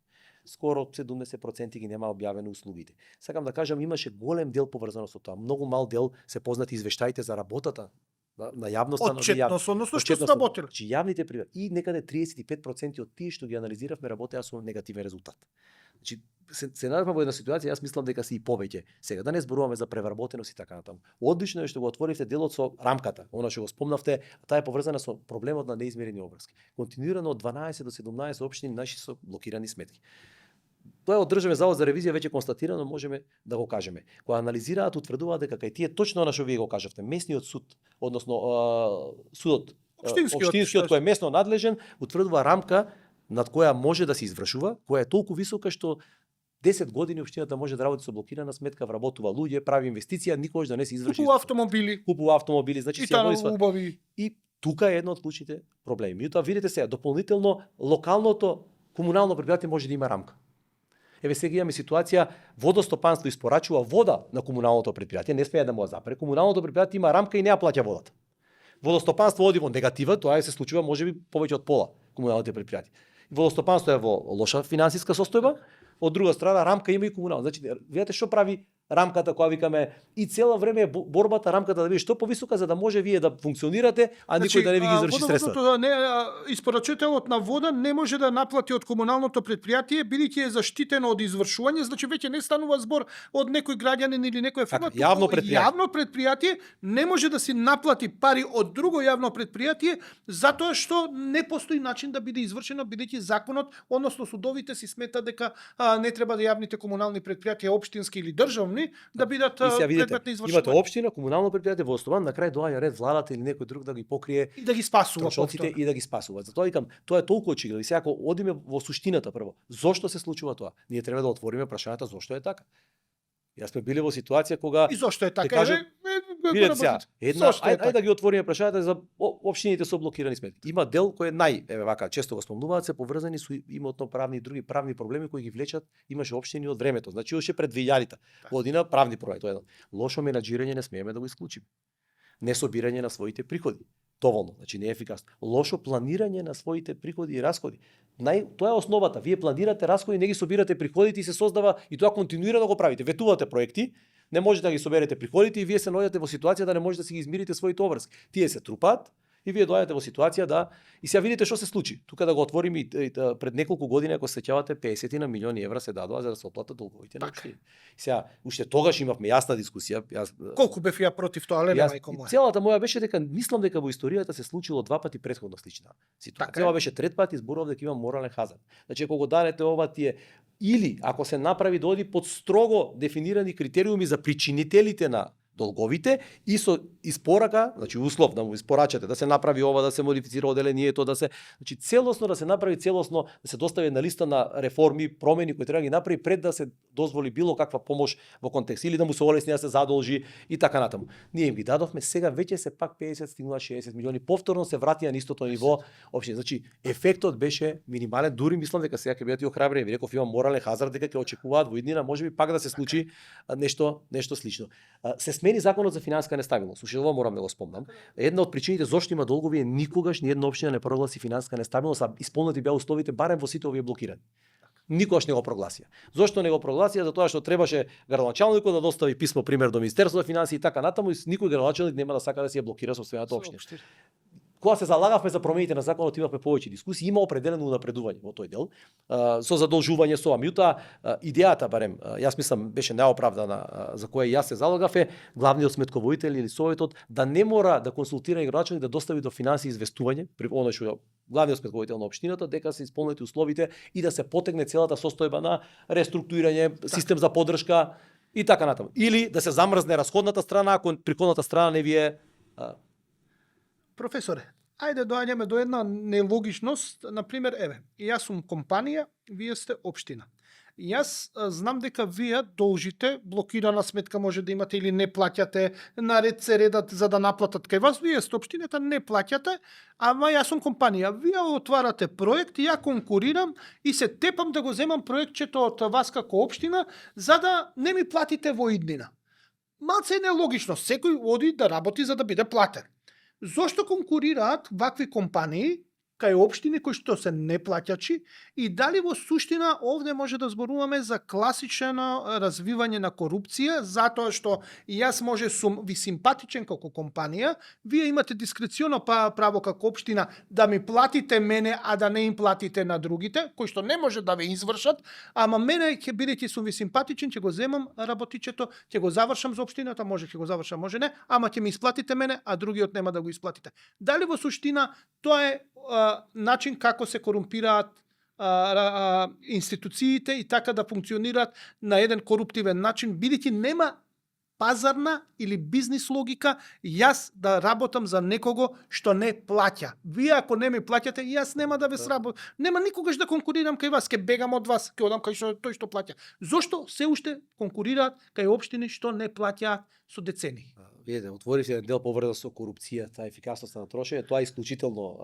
Скоро 70% ги нема објавени услугите. Сакам да кажам, имаше голем дел поврзано со тоа. Многу мал дел се познати извештаите за работата на јавноста, Отчетност, односно што сработиле. Значи јавните предпријатија и некаде 35% од тие што ги анализиравме работеа со негативен резултат. Значи се најдовме во една ситуација, јас мислам дека се и повеќе. Сега да не зборуваме за превработеност и така натаму. Одлично е што го отворивте делот со рамката. Она што го спомнавте, таа е поврзана со проблемот на неизмерени обврски. Континуирано од 12 до 17 општини наши со блокирани сметки. Тоа е од Државен завод за ревизија веќе констатирано, можеме да го кажеме. Кога анализираат, утврдуваат дека кај тие точно она што вие го кажавте, местниот суд, односно судот, општинскиот кој е местно надлежен, утврдува рамка над која може да се извршува, која е толку висока што 10 години општината може да работи со блокирана сметка, вработува луѓе, прави инвестиција, никогаш да не се изврши. Купува автомобили, значи и таа убави. И тука е едно од клучните проблеми. Меѓутоа видите сега, дополнително локалното комунално предпријатие може да има рамка. Еве сега имаме ситуација, водостопанство испорачува вода на комуналното предпријатие, не смее да му ја запре. Комуналното предпријатие има рамка и не ја плаќа водата. Водостопанство оди во негатива, тоа се случува можеби повеќе од пола комуналните предпријатија. Водостопанство е во лоша финансиска состојба, од друга страна рамка има и комунално. Значи, видите што прави рамката која викаме и цела време е борбата рамката да биде што повисока за да може вие да функционирате, а никој да не ви ги изврши средствата. Испорачителот на вода не може да наплати од комуналното предпријатие бидејќи е заштитено од извршување, значи веќе не станува збор од некој граѓанин или некоја фирма, Така, јавно предпријатие. Јавно предпријатие не може да си наплати пари од друго јавно предпријатие затоа што не постои начин да биде извршено бидејќи законот, односно судовите си смета дека не треба да јавните комунални предпријатија општински или државни да бидат И сега видите, предмет на имате извршување општина, комунално предпријатие во основан, на крај доаѓа ред владата или некој друг да ги покрие и да ги спасува трошоците повторно. и да ги спасува. Затоа викам, тоа е толку очигледно. И сега ако одиме во суштината прво, зошто се случува тоа? Ние треба да отвориме прашањата зошто е така. Јас сме биле во ситуација кога И зошто е така? кажам, видете сега, Зошто е ајде да ги отвориме прашањата за општините со блокирани сметки. Има дел кој е еве вака често го спомнуваат, се поврзани со имотно-правни и други правни проблеми кои ги влечат, имаше општини од времето. Значи уште пред 2000-та година правни проблеми, тоа е лошо менаџирање, не смееме да го исклучиме. Несобирање на своите приходи. Доволно, значи не е ефикасно. Лошо планирање на своите приходи и расходи. Тоа е основата. Вие планирате расходи, не ги собирате приходите и се создава и тоа континуира да го правите. Ветувате проекти, не можете да ги соберете приходите и вие се наоѓате во ситуација да не можете да си ги измирите своите обврски. Тие се трупаат и вие доаѓате во ситуација да и сега видите што се случи. Тука да го отвориме и пред неколку години ако се сеќавате 50 на милиони евра се дадоа за да се отплатат долговите на општини. Сега уште тогаш имавме јасна дискусија. Колку бев ја против тоа, леле мајко моја. Целата моја беше дека мислам дека во историјата се случило 2 пати претходно слична ситуација. Така е. Ова беше трет пат и зборував дека има морален хазард. Значи ако го дадете ова тие или ако се направи да оди под строго дефинирани критериуми за причинителите на долговите и со испорака, значи услов да му испорачате да се направи ова, да се модифицира оделението, да се, значи целосно да се направи целосно, да се достави на листа на реформи, промени кои треба да ги направи пред да се дозволи било каква помош во контекст или да му се олесни да се задолжи и така натаму. Ние им ги дадовме, сега веќе се пак 50 стигнува 60 милиони, повторно се врати на истото ниво. Опште, значи ефектот беше минимален, дури мислам дека сега ќе бидат и охрабрени, ви реков имам морален хазард дека ќе очекуваат во иднина, можеби пак да се случи нешто слично. Се смени законот за финансиска нестабилност. Уште ова морам да го спомнам. Една од причините зошто има долгови е никогаш ни една општина не прогласи финансиска нестабилност, а исполнети беа условите барем во сите овие блокирани. Никогаш не го прогласија. Зошто не го прогласија? Затоа што требаше градоначалникот да достави писмо пример до Министерството за финансии и така натаму и никој градоначалник нема да сака да си ја блокира сопствената општина. Кога се залагавме за промените на законот, имавме повеќе дискусии, има определено унапредување во тој дел, со задолжување со меѓутоа идејата барем, јас мислам беше неоправдана за која јас се залагав е главниот сметководител или советот да не мора да консултира градоначалник да достави до финансии известување при оној што главниот сметководител на општината дека се исполнети условите и да се потегне целата состојба на реструктурирање, систем за поддршка и така натаму. Или да се замрзне расходната страна ако приходната страна не ви е Професоре, ајде доаѓаме до една нелогичност, например, еве, јас сум компанија, вие сте општина. Јас знам дека вие должите, блокирана сметка може да имате или не плаќате, наред се редат за да наплатат кај вас, вие сте општината, не плаќате, ама јас сум компанија. Вие отварате проект, ја конкурирам и се тепам да го земам проектчето од вас како општина, за да не ми платите во иднина. Малце е нелогично, секој оди да работи за да биде платен. Зошто конкурираат вакви компании кај општини кои што се неплаќачи и дали во суштина овде може да зборуваме за класично развивање на корупција, затоа што јас може сум ви симпатичен како компанија, вие имате дискреционо право како општина да ми платите мене, а да не им платите на другите, кои што не може да ве извршат, ама мене ќе бидејќи сум ви симпатичен, ќе го земам работичето, ќе го завршам за општината, може ќе го завршам, може не, ама ќе ми исплатите мене, а другиот нема да го исплатите. Дали во суштина тоа е начин како се корумпираат институциите и така да функционираат на еден коруптивен начин, бидејќи нема пазарна или бизнис логика јас да работам за некого што не плаќа. Вие ако не ми плаќате, јас нема да ве сработам. Нема никогаш да конкурирам кај вас, ќе бегам од вас, ќе одам кај тој што плаќа. Зошто се уште конкурираат кај општини што не плаќаат со децении? Видете, отворите еден дел поврзан со корупцијата, ефикасноста на трошење, тоа е исклучително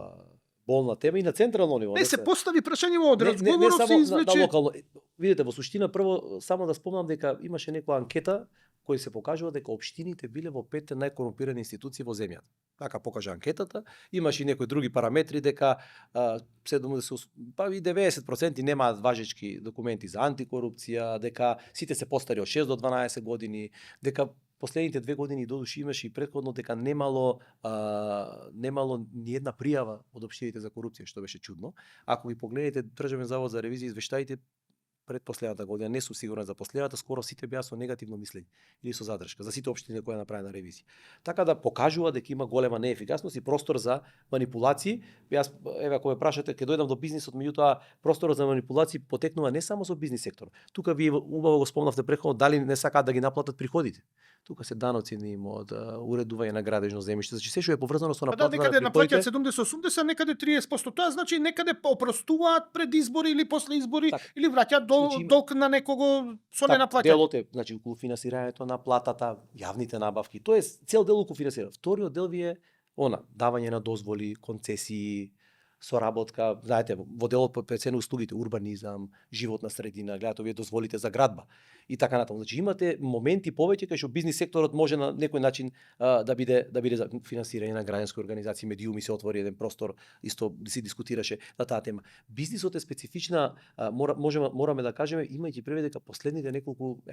болна тема и на централно ниво. Не се постави прашање во не разговорот се само извлече. на локално. видите, во суштина прво само да спомнам дека имаше некоја анкета кој се покажува дека општините биле во 5 најкорумпирани институции во земјата. Така покажа анкетата, имаше и некои други параметри дека 70, па и 90% немаат важечки документи за антикорупција, дека сите се постари од 6 до 12 години, дека последните 2 години додуши имаше и претходно дека немало ни една пријава од општините за корупција, што беше чудно. Ако ги погледнете Државен завод за ревизија извештаите предпоследната година, не сум сигурен за последната, скоро сите беа со негативно мислење или со задршка за сите општини кои е направена ревизија. Така да покажува дека има голема неефикасност и простор за манипулации. Јас еве ако ме прашате ќе дојдам до бизнисот, меѓутоа просторот за манипулации потекнува не само со бизнис сектор. Тука вие убаво го спомнавте претходно дали не сакаат да ги наплатат приходите. Тука се даноци на имот, уредување на градежно земјиште, значи се што е поврзано со наплатата некаде на приходите. наплаќаат 70-80, некаде 30%. Тоа значи некаде опростуваат пред избори или после избори Така. или враќаат Значи, долг на некого со Така, ненаплаќање. делот е, значи, околу финансирањето на платата, јавните набавки, тоа е цел дел околу финансирање. Вториот дел ви е давање на дозволи, концесии, соработка, знаете, во делот по цена услугите, урбанизам, животна средина, гледате овие дозволите за градба и така натаму. Значи имате моменти повеќе кај што бизнис секторот може на некој начин да биде за финансирање на граѓански организации, медиуми се отвори еден простор, исто се дискутираше на таа тема. Бизнисот е специфична, мораме да кажеме, имајќи превид дека последните неколку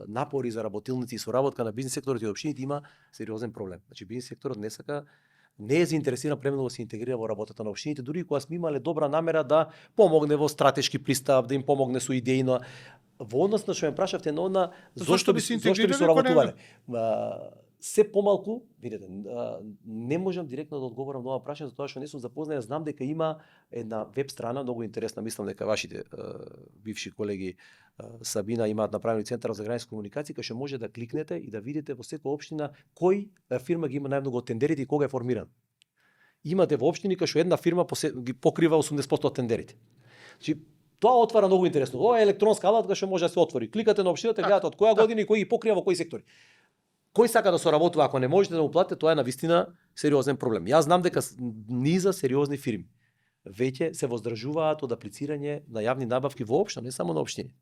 напори за работилници и соработка на бизнис секторот и општините има сериозен проблем. Значи бизнис секторот не е заинтересиран премногу да се интегрира во работата на општините, дури кога сме имале добра намера да помогне во стратешки пристап, да им помогне со идејно. Во однос на што ме прашавте на зошто би се соработувале. Се помалку, видите, не можам директно да одговорам на ова прашање затоа што не сум запознаен, знам дека има една веб страна многу интересна, мислам дека вашите бивши колеги Сабина имаат направени центар за граѓанска комуникација, кај што може да кликнете и да видите во секоја општина кој фирма ги има најмногу од тендерите и кога е формиран. Имате во општини кај што една фирма ги покрива 80% од тендерите. Значи, тоа отвара многу интересно. Ова е електронска алатка што може да се отвори. Кликате на општината, гледате од која година и кој ги покрива во кои сектори. Кој сака да соработува, ако не можете да му платите, тоа е навистина сериозен проблем. Јас знам дека низа сериозни фирми веќе се воздржуваат од аплицирање на јавни набавки воопшто, не само на општини.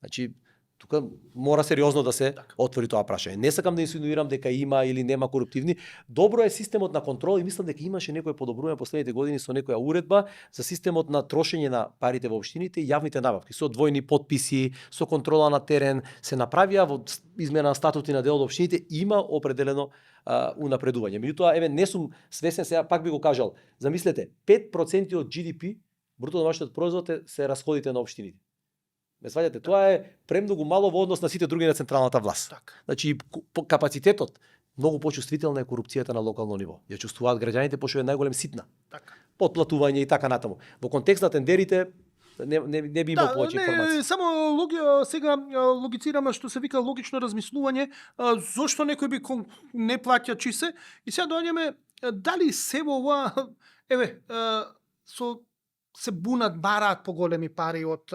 Значи, тука мора сериозно да се отвори тоа прашање. Не сакам да инсинуирам дека има или нема коруптивни. Добро е системот на контрол и мислам дека имаше некој подобрување последните години со некоја уредба за системот на трошење на парите во општините и јавните набавки, со двојни потписи, со контрола на терен, се направија во измена на статути на дел од општините, има определено унапредување. Меѓутоа, еве, не сум свесен, сега пак би го кажал. Замислете, 5% од GDP, бруто домашниот производ, се расходите на општините. Ме сваѓате, тоа е премногу мало во однос на сите други на централната власт. Така. Значи, капацитетот, многу почувствителна е корупцијата на локално ниво. Ја чувствуваат граѓаните пошто е најголем ситна. Така. Подплатување и така натаму. Во контекст на тендерите, не би имал повеќе информации. Само сега логицираме што се вика логично размислување, зошто некој би не плаќа чисе, и сега доаѓаме дали се во ова, еве, се бунат, бараат поголеми пари од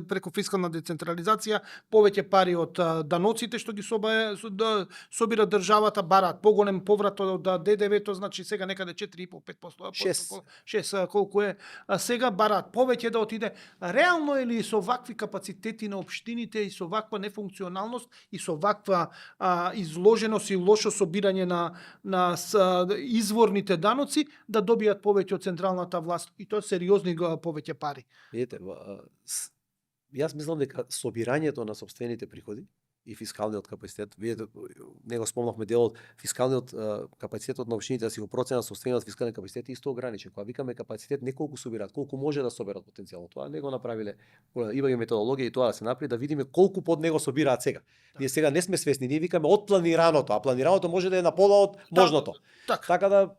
преку фискална децентрализација, повеќе пари од даноците што ги собира државата, бараат поголем поврат од ДДВ-то, значи сега некаде 4,5-5%, 6 колку е, сега бараат повеќе да отиде. Реално е ли со вакви капацитети на општините и со ваква нефункционалност и со ваква изложеност и лошо собирање на изворните даноци да добијат повеќе од централната власт и тоа сериозни повеќе пари? Видите, јас мислам дека собирањето на сопствените приходи и фискалниот капацитет, видите, него спомнавме делот, фискалниот капацитетот на општините да си го проценат сопствениот фискален капацитет е исто ограничен. Кога викаме капацитет, не колку собираат, колку може да соберат потенцијално. Тоа не го направиле. Има и методологија и тоа да се направи, да видиме колку под него собираат сега. Ние сега не сме свесни, ние викаме од планираното, а планираното може да е на пола од можното. Така да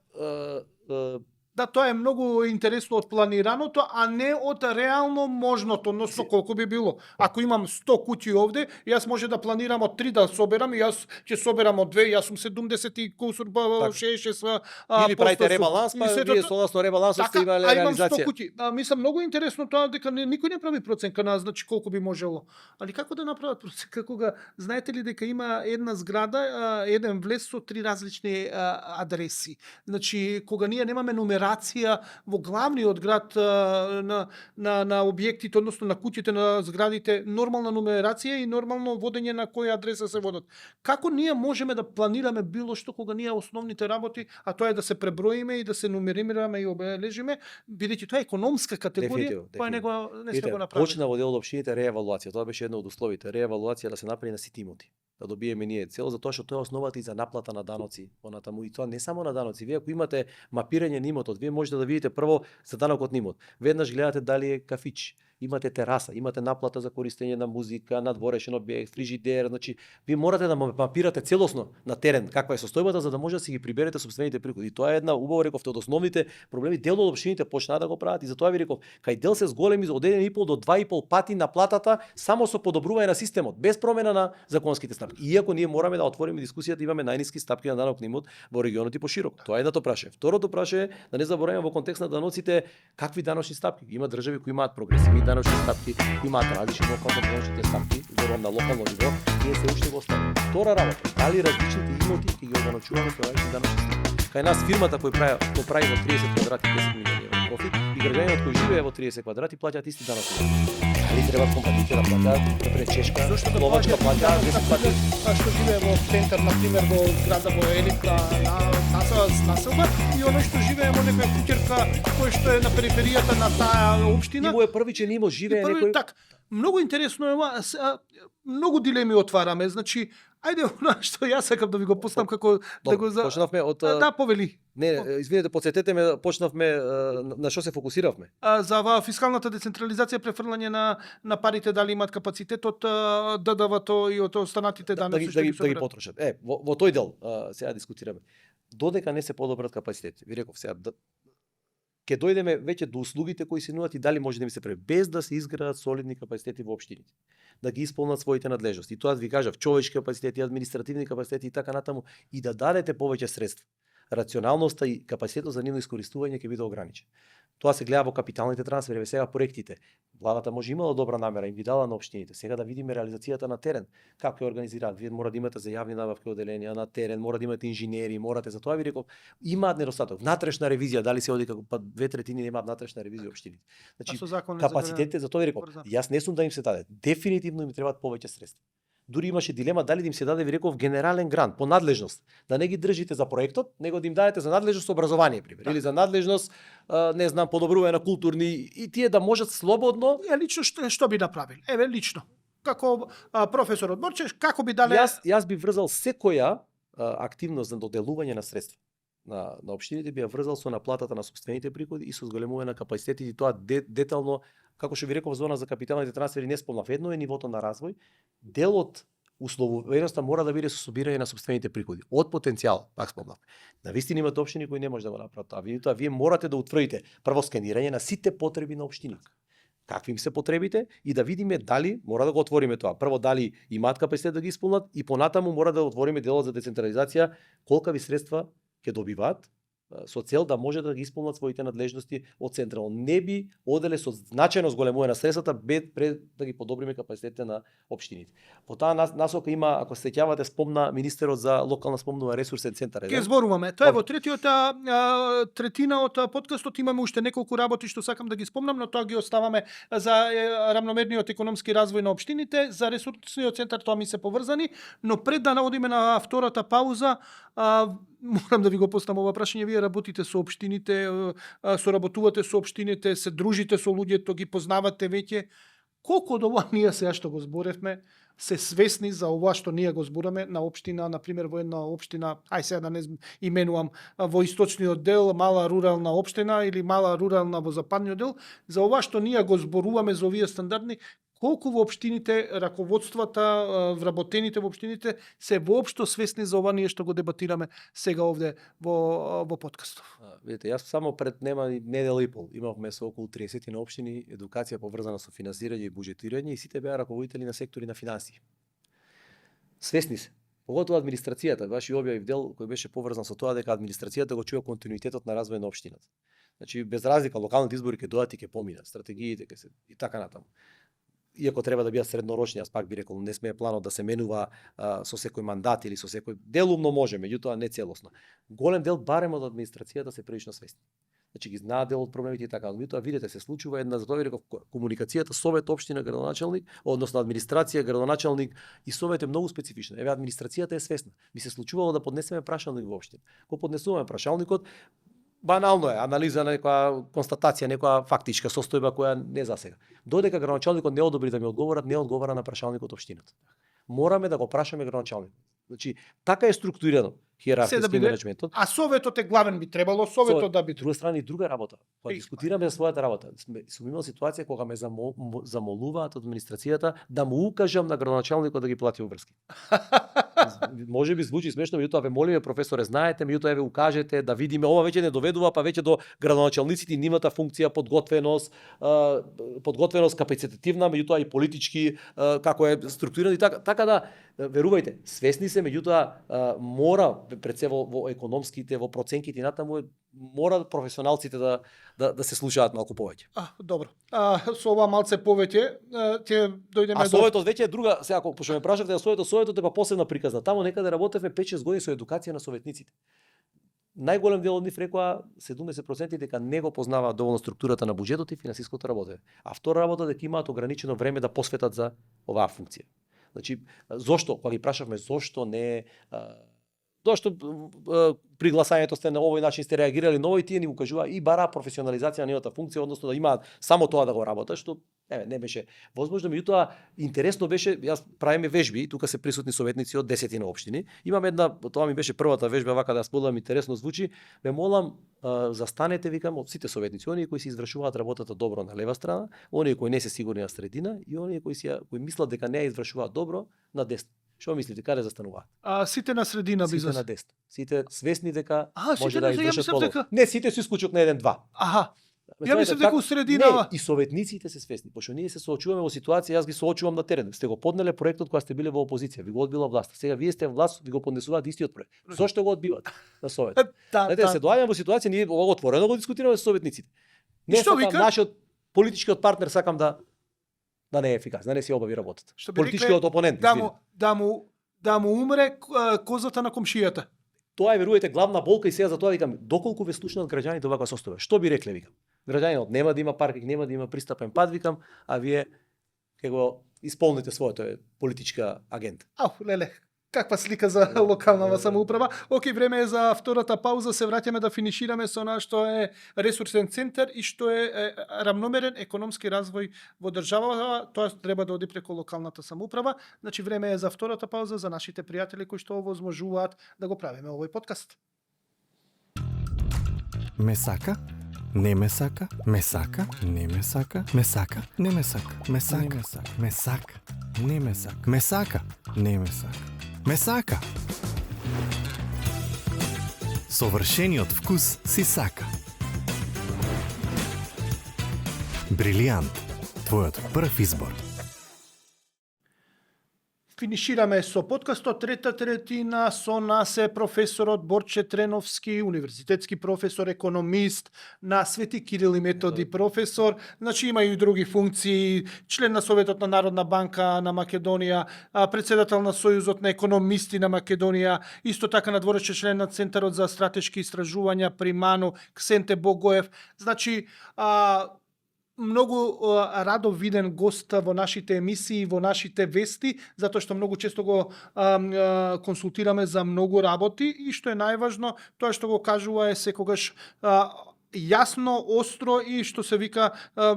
Да, тоа е многу интересно од планираното, а не од реално можното, односно колку би било. Ако имам 100 куќи овде, јас може да планирам од 3 да соберам и јас ќе соберам од 2, јас сум 70 и кусур, 66 или правите ребаланс, па вие согласно ребалансот сте имале реализација. 100 куќи. Мислам многу интересно тоа дека никој не прави проценка на значи колку би можело. Али како да направат проценка кога знаете ли дека има една зграда, еден влез со 3 различни адреси. Значи кога ние немаме номера нумерација во главниот град на објектите, односно на куќите, на зградите, нормална нумерација и нормално водење на која адреса се водат. Како ние можеме да планираме било што кога ние основните работи, а тоа е да се преброиме и да се нумеримираме и обележиме, бидејќи тоа е економска категорија, која не сме го направили. Почна во дел од општините реевалуација, тоа беше едно од условите, реевалуација да се направи на сите имоти. Да добиеме ние цел, затоа што тоа е основата и за наплата на даноци понатаму, и тоа не само на даноци. Вие ако имате мапирање на имотот, вие можете да видите прво за данокот на имот. Веднаш гледате дали е кафич, имате тераса, имате наплата за користење на музика, надворешен објект, фрижидер, значи вие морате да мапирате целосно на терен каква е состојбата за да може да си ги приберете сопствените приходи. И тоа е една убаво реков од основните проблеми, дел од општините почнаа да го прават, и затоа ви реков, кај дел се зголеми од 1,5 до 2,5 пати наплатата само со подобрување на системот, без промена на законските стапки. Иако ние мораме да отвориме дискусијата, имаме најниски стапки на данок на имот во регионот и пошироко. Тоа е едното прашање. Второто прашање е да не забораваме во контекст на даноците какви даночни стапки. Има држави кои имаат прогресивни даночни стапки, имаат различни даночните стапки, зборувам на локално ниво, ние се уште го оставаме. Втора работа, дали различните имоти ќе ги онаучуваме со различни даночни стапки. Кај нас фирмата која прави во 30 квадрати 10 милиони евро профит и граѓанинот кој живее во 30 квадрати плаќаат исти даноци. Дали треба компаниите да плаќаат, например Чешка, Словачка плаќаат 10 пати? Што живее во центар, на пример во зграда во елитна населба, и оној што живее во некоја куќерка кој што е на периферијата на таа општина. Него е првичен имот, живее некој. Так, многу интересно е ова, многу дилеми отвараме. Значи, ајде она што јас сакам да ви го пуснам како да го почнавме од да, повели. Не, извинете, подсетете ме, почнавме на што се фокусиравме. За фискалната децентрализација, префрлање на парите, дали имаат капацитет од ДДВ-то и од останатите даноци да ги потрошат. Во тој дел сега дискутираме. Додека не се подобрат капацитети. Ви реков сега ќе дојдеме веќе до услугите кои се нудат и дали може да ми се прави без да се изградат солидни капацитети во општините, да ги исполнат своите надлежности. И тоа ви кажав, човечки капацитети, административни капацитети и така натаму, и да дадете повеќе средства. Рационалноста и капацитетот за нивно искористување ќе биде ограничен. Тоа се гледа во капиталните трансфери, сега проектите. Владата може имала добра намера, им ги дала на општините. Сега да видиме реализацијата на терен, како ја организираат. Вие мора да имате за јавни набавки оделенија на терен, мора да имате инженери, морате, затоа ви реков, имаат недостаток. Внатрешна ревизија, дали се оди како 2/3 немаат внатрешна ревизија општините. Значи капацитетите, затоа ви реков, јас не сум да им се даде. Дефинитивно им требаат повеќе средства. Дури имаше дилема дали да им се даде, ви реков, генерален грант по надлежност. Да не ги држите за проектот, него да им дадете за надлежност образование, пример, или за надлежност, не знам, подобрување на културни, и тие да можат слободно. Лично што би направил? Еве лично. Како професорот Борчеш, како би дале? Јас би врзал секоја активност за доделување на средства на општините, би ја врзал со наплатата на сопствените приходи и со зголемување на капацитетите, и тоа детално, како што ви реков, зона за капиталните трансфери не спомнав, едно е нивото на развој, дел од условувањето мора да биде со собирање на сопствените приходи, од потенцијал, пак спомнав. Навистина имате општини кои не може да го направат тоа. Вие морате да утврдите прво скенирање на сите потреби на општините. Какви им се потребите и да видиме дали мора да го отвориме тоа. Прво дали имаат капацитет да ги исполнат и понатаму мора да отвориме делот за децентрализација, колкави средства ќе добиваат со цел да може да ги исполнат своите надлежности од централно. Не би оделе со значајно зголемување на средствата пред да ги подобриме капацитетите на општините. По таа насока има, ако се сеќавате, спомна министерот за локална, спомнува ресурсен центар. Ке зборуваме. Тоа е во третиот третина од подкастот, имаме уште неколку работи што сакам да ги спомнам, но тоа ги оставаме за рамномерниот економски развој на општините, за ресурсниот центар тоа ми се поврзани, но пред да наводиме на втората пауза, морам да ви го поставам ова прашање. Вие работите со општините, соработувате со општините, се дружите со луѓето, ги познавате веќе. Колку од ова ние сега што го зборевме се свесни за ова што ние го збораме на општина, на пример во една општина, ај сега да не именувам, во источниот дел, мала рурална општина или мала рурална во западниот дел, за ова што ние го зборуваме за овие стандардни, колку во општините, раководствата, вработените во општините се воопшто свесни за ова ние што го дебатираме сега овде во подкастот. Видите, јас само пред нема недела и пол имавме со околу 30 на општини едукација поврзана со финансирање и буџетирање, и сите беа раководители на сектори на финансии. Свесни се. Поготово администрацијата, баш и објавив дел кој беше поврзан со тоа дека администрацијата го чува континуитетот на развој на општината. Значи без разлика локалните избори ќе дојдат и ќе поминат, стратегиите ќе се и така натаму. Иако треба да бидат среднорочни, јас пак би рекол, не сме планот да се менува со секој мандат или со секој делумно може, меѓутоа не целосно. Голем дел барем од администрацијата се прилично свесни. Значи ги знаат дел од проблемите и така. Меѓутоа видете се случува една затоа реков комуникацијата совет општина градоначалник, односно администрација градоначалник и совет е многу специфична. Еве администрацијата е свесна. Ми се случувало да поднесеме прашалник во општина. Кога поднесуваме прашалникот, банално е анализа на некоја констатација, некоја фактичка состојба која не за сега. Додека градоначалникот не одобри да ми одговорат, не одговара на прашалникот општината. Мораме да го прашаме градоначалникот. Значи, така е структурирано Се да хиерархиски биде- менеджментот. А советот е главен, би требало советот да Од биде. друга страна и друга работа. Кога Еј, дискутираме за својата работа, сум имал ситуација кога ме замолуваат од администрацијата да му укажам на градоначалникот да ги плати обврски. Може би звучи смешно, меѓутоа ве молиме професоре, знаете, меѓутоа еве укажете да видиме, ова веќе не доведува па веќе до градоначалниците и нивната функција, подготвеност капацитетивна, меѓутоа и политички како е структурирано и така да верувајте, свесни се, меѓутоа мора пред се во економските, во проценките и натаму мора професионалците да се слушаат малку повеќе. Добро. Со ова малце повеќе ќе дојдеме А советот веќе е друга, сега ако што ме прашавте за советот е па посебна приказна. Таму некаде работевме 5-6 години со едукација на советниците. Најголем дел од нив рекоа 70% дека не го познаваат доволно структурата на буџетот и финансиското работење. А втора работа дека имаат ограничено време да посветат за оваа функција. Значи, зошто, кога ги прашавме зошто не зошто при гласањето сте на овој начин сте реагирали на овој, тие ни укажува и бара професионализација на нивната функција, односно да имаат само тоа да го работат, што не беше возможно, меѓутоа интересно беше, јас правиме вежби, тука се присутни советници од 10 општини. Имам една, тоа ми беше првата вежба, вака да споделам, интересно звучи, ме молам застанете, викам, од сите советници, оние кои се извршуваат работата добро на лева страна, оние кои не се сигурни на средина и оние кои мислат дека не ја извршуваат добро на десна. Што мислите, каде застануваат? Сите на средина би Сите на десно. Сите свесни дека сите може на да средина, извршат мислам подобро. дека- Не, сите се исклучок на 1-2. Аха. Ја мислам дека у средина. Не, и советниците се свесни, пошто ние се соочуваме во ситуација, јас ги соочувам на терен. Сте го поднеле проектот кога сте биле во опозиција, ви го одбила власта. Сега вие сте власт, ви го поднесуваат истиот проект. Зошто го одбивате на совет? Знаете, се доаѓаме во ситуација, ние ова отворено го дискутираме со советниците. Не што сакам вика? нашиот политичкиот партнер сакам да не е ефикасен, да не си обави работата. Што би Политичкиот рекле, опонент. да му умре козата на комшијата. Тоа е, верувате, главна болка и сега за тоа викам, доколку ве слушнат граѓаните оваква состојба. Што би рекле, викам? Граѓанинот нема да има паркинг, нема да има пристапен пат, викам, а вие ќе го исполните своето политичка агент. Леле, каква слика за локалнава самоуправа. Океј, време е за втората пауза, се враќаме да финишираме со она што е ресурсен центар и што е рамномерен економски развој во државата, тоа треба да оди преку локалната самоуправа. Значи време е за втората пауза за нашите пријатели кои што овозможуваат да го правиме овој подкаст. Ме сака? Не ме сака? Ме сака? Не ме сака? Ме сака? Не ме сака? Ме сака? Ме сака? Не ме сака? Ме сака? Не ме сака? Ме сака? Совршениот вкус си сака. Брилијант. Твојот прв избор. Финишираме со подкастот, трета третина, со нас е професорот Борче Треновски, универзитетски професор, економист, на Свети Кирил и Методи професор, значи има и други функции, член на Советот на Народна банка на Македонија, председател на Сојузот на економисти на Македонија, исто така надворешен член на Центарот за стратешки истражувања при МАНУ, Ксенте Богоев, значи многу радо виден гост во нашите емисии, во нашите вести, затоа што многу често го консултираме за многу работи и што е најважно, тоа што го кажува е секогаш јасно, остро и што се вика,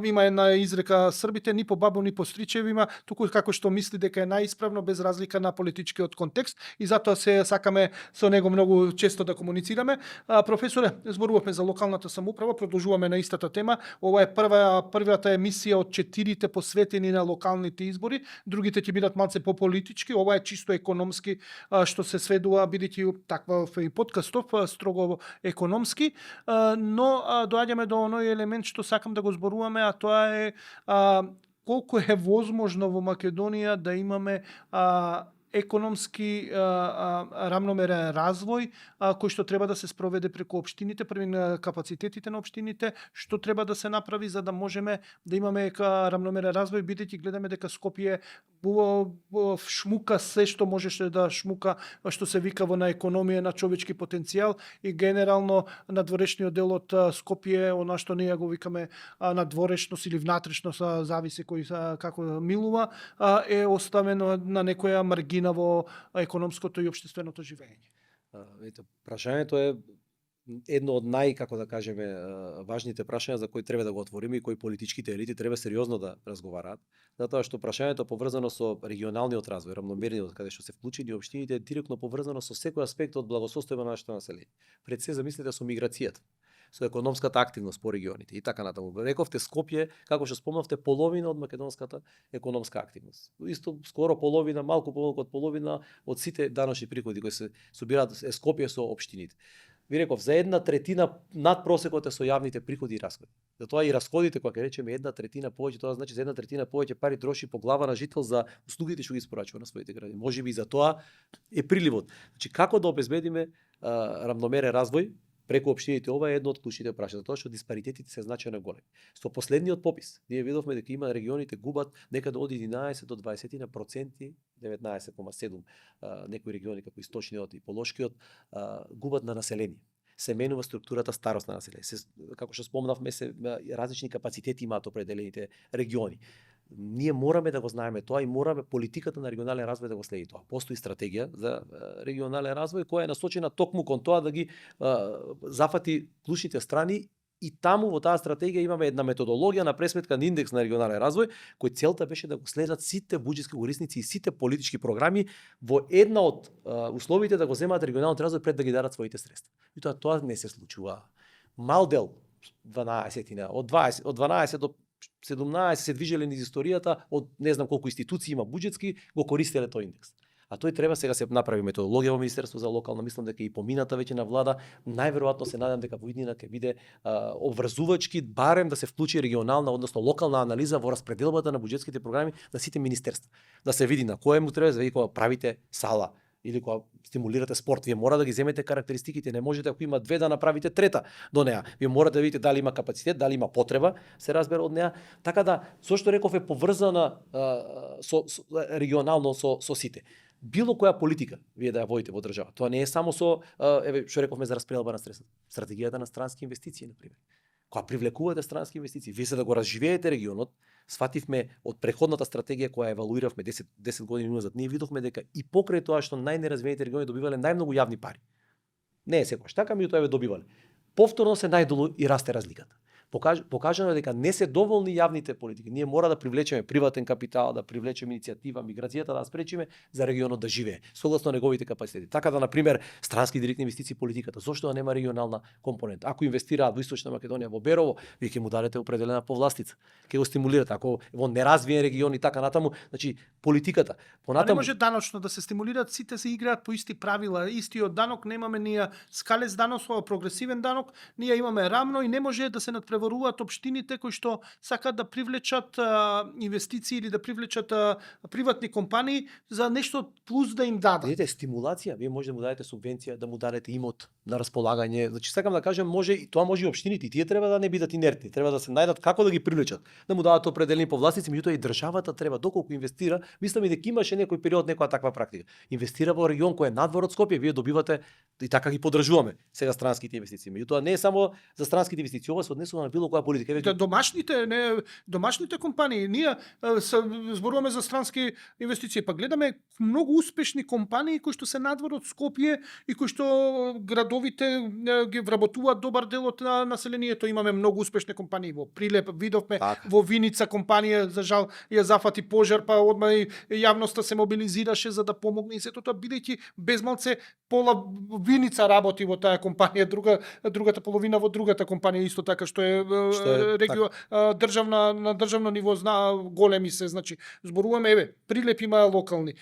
има една изрека србите, ни по бабо, ни по стричевима, туку како што мисли дека е најисправно без разлика на политичкиот контекст и затоа се сакаме со него многу често да комуницираме. Професоре, зборувавме за локалната самоуправа, продолжуваме на истата тема. Ова е првата емисија од 4 посветени на локалните избори, другите ќе бидат малце пополитички, ова е чисто економски што се сведува, бидејќи таква и подкастов строго економски, но доаѓаме до оној елемент што сакам да го зборуваме, а тоа е колку е возможно во Македонија да имаме економски рамномерен развој кој што треба да се спроведе преку општините, први на капацитетите на општините, што треба да се направи за да можеме да имаме рамномерен развој, бидејќи гледаме дека Скопје шмука се што можеше да шмука, што се вика во на економија, на човечки потенцијал и генерално надворешниот дел од Скопје, она што ние го викаме надворешност или внатрешност, зависи кој како милува, е оставено на некоја маргина во економското и општественото живење. Ете, прашањето е едно од како да кажеме, важните прашања за кои треба да го отвориме и кои политичките елити треба сериозно да разговараат, затоа што прашањето поврзано со регионалниот развој, рамномерниот, каде што се вклучени општините, е директно поврзано со секој аспект од благосостојба на нашето население. Пред се замислете со миграцијата, со економската активност по регионите и така натаму. Рековте Скопје, како што спомнавте, половина од македонската економска активност. Исто скоро половина, малку помалку од половина од сите даночни приходи кои се собираат Скопје со општините. Ви реков, за 1/3 над просекот е со јавните приходи и расходи. Затоа и расходите, кога речеме 1/3 повеќе, тоа значи за 1/3 повеќе пари троши по глава на жител за услугите што ги испорачува на своите граѓани. Можеби и за тоа е приливот. Значи како да обезбедиме рамномерен развој преку општините, ова е едно од клучните прашања, затоа што диспаритетите се значајно големи. Со последниот попис, ние видовме дека има регионите губат некаде од 11 до 20%, 19,7 некои региони како источниот и полошкиот губат на население. Се менува структурата старост на население. Како што спомнавме, се различни капацитети имаат определените региони. Ние мораме да го знаеме тоа и мораме политиката на регионален развој да го следи тоа. Постои стратегија за регионален развој која е насочена токму кон тоа да ги зафати клучните страни и таму во таа стратегија имаме една методологија на пресметка на индекс на регионален развој кој целта беше да го следат сите буџетски корисници и сите политички програми во една од условите да го земаат регионалниот развој пред да ги дадат своите средства. И тоа не се случува. Мал дел 12 од 12 до 17 се движеле низ историјата од не знам колку институции има буџетски го користеле тој индекс. А тој треба сега се направи методологија во Министерство за локална, мислам дека и помината веќе на влада, најверојатно се надам дека во иднина ќе биде обврзувачки, барем да се вклучи регионална, односно локална анализа во распределбата на буџетските програми на сите министерства. Да се види на кој му треба, за да кога правите сала или кога стимулирате спорт, вие мора да ги земете карактеристиките, не можете ако има две да направите трета до неа. Вие морате да видите дали има капацитет, дали има потреба, се разбира од неа. Така да, зошто реков е поврзана регионално со сите. Било која политика вие да ја водите во држава. Тоа не е само со што рековме за распределба на средства. Стратегијата на странски инвестиции, на пример. Кога привлекувате странски инвестиции, вие се да го разживеете регионот, свативме од преходната стратегија која евалуиравме 10 години назад, ние видовме дека и покрај тоа што најнеразвиените региони добивале најмногу јавни пари. Не е секогаш така, меѓутоа добивале. Повторно се најдолу и расте разликата. Покажано е дека не се доволни јавните политики. Ние мора да привлечеме приватен капитал, да привлечеме иницијатива, миграцијата да спречиме за регионот да живее согласно неговите капацитети. Така да, на пример, странски директни инвестиции политиката, зошто да нема регионална компонента? Ако инвестираат во Источна Македонија, во Берово, вие ќе му дадете определена повластица. Ќе го стимулирате. Ако во неразвиен регион и така натаму, значи политиката. Не може даночно да се стимулираат, сите се играат по исти правила, истиот данок, немаме ние скалец данок, прогресивен данок, ние имаме рамно и не може да се надпреваруваат општините кои што сакаат да привлечат инвестиции или да привлечат приватни компании за нешто плюс да им дадат. Видите, стимулација, вие може да му дадете субвенција, да му дадете имот на располагање. Значи сакам да кажам, може и тоа може и општините, и тие треба да не бидат инертни, треба да се најдат како да ги привлечат, да му дадат определени повластници, меѓутоа и државата треба доколку инвестира. Мислам и дека имаше некој период некоја таква практика. Инвестира во регион кој е надвор од Скопје, вие добивате и така ги поддржуваме сега странските инвестиции. Меѓутоа не е само за странските инвестиции, ова се однесува на било која политика. Домашните компании, ние зборуваме за странски инвестиции, па гледаме многу успешни компании кои што се надвор од Скопје и кои што градовите ги вработуваат добар дел од населението. Имаме многу успешни компании во Прилеп, видовме во Виница компанија, за жал ја зафати пожар, па одма и јавноста се мобилизираше за да помогне и сето тоа, бидејќи безмалце пола Виница работи во таа компанија, другата половина во другата компанија исто така што е на државно ниво големи се, значи зборуваме Прилеп има локални,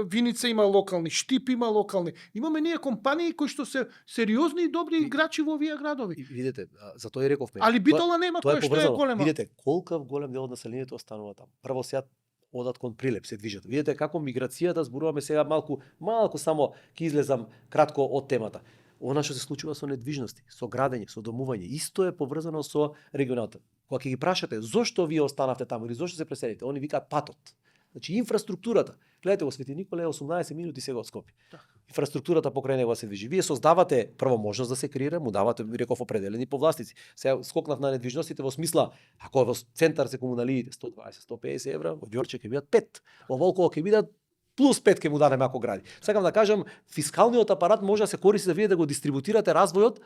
Виница има локални, Штип има локални. Имаме ние компании кои што се сериозни и добри играчи во овие градови. И видите, за тоа и рековме. Али Битола нема која што е голема. Видите колку голем дел од населението останува таму. Прво сега одат кон Прилеп, се движат. Видете како миграцијата, зборуваме сега малку само ќе излезам кратко од темата. Она што се случува со недвижности, со градење, со домување, исто е поврзано со регионалната. Кога ќе ги прашате зошто вие останавте таму или зошто се преселите, они викаат патот. Значи инфраструктурата. Гледате во Свети Николе 18 минути сега од Скопје. Инфраструктурата покрај него се движи. Вие создавате прво можност да се креира, му давате, реков, определени повластници. Сега скокнав на недвижностите во смисла, ако во центар се комуналиите 120-150 евра, во Ѓорче ќе бидат 5, во Волково ќе бидат плюс 5 ќе му дадеме ако гради. Сакам да кажам, фискалниот апарат може да се користи да вие да го дистрибутирате развојот.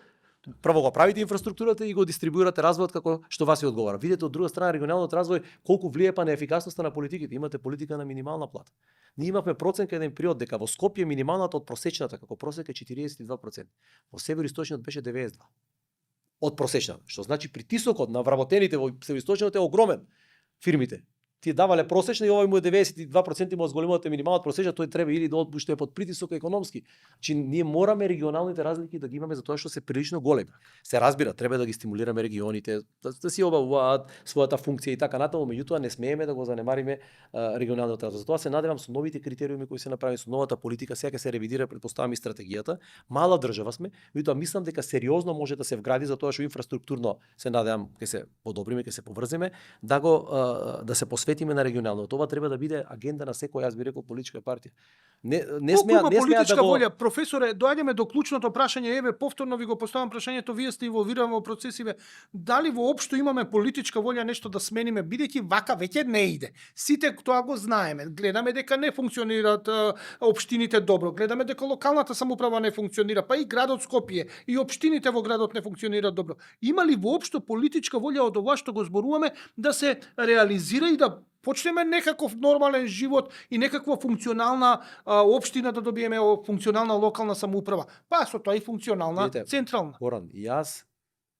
Прво го правите инфраструктурата и го дистрибуирате развојот како што вас ви одговара. Видете од друга страна регионалниот развој колку влијае па на ефикасноста на политиките. Имате политика на минимална плата. Ние имавме проценка еден период дека во Скопје минималната од просечната како просек е 42%. Во североисточниот беше 92%. Од просечната, што значи притисокот на вработените во североисточниот е огромен. Фирмите тие давале просечна и овој му е 92% му зголемувате минималната просечна, тој треба или да отпуште под притисок економски. Значи ние мораме регионалните разлики да ги имаме затоа што се прилично големи. Се разбира, треба да ги стимулираме регионите, да си обавуваат својата функција и така натаму, меѓутоа не смееме да го занемариме регионалниот развој. Затоа се надевам со новите критериуми кои се направени, со новата политика, сега ќе се ревидира, претпоставам и стратегијата. Мала држава сме, меѓутоа мислам дека сериозно може да се вгради затоа што инфраструктурно се надевам ќе се подобриме, ќе се поврземе, да се посветиме на регионално. Тоа треба да биде агенда на секоја, јас би рекол, политичка партија. Не смеа политичка да го... волја, професоре, доаѓаме до клучното прашање, еве повторно ви го поставам прашањето, вие сте инволвирани во процесиве, дали воопшто имаме политичка волја нешто да смениме, бидејќи вака веќе не иде. Сите тоа го знаеме, гледаме дека не функционираат општините добро, гледаме дека локалната самоуправа не функционира, па и градот Скопје и општините во градот не функционираат добро. Има ли воопшто политичка волја од ова што го зборуваме да се реализира и да почнеме некаков нормален живот и некаква функционална општина да добиеме функционална локална самоуправа. Па со тоа и функционална централна. Горан, јас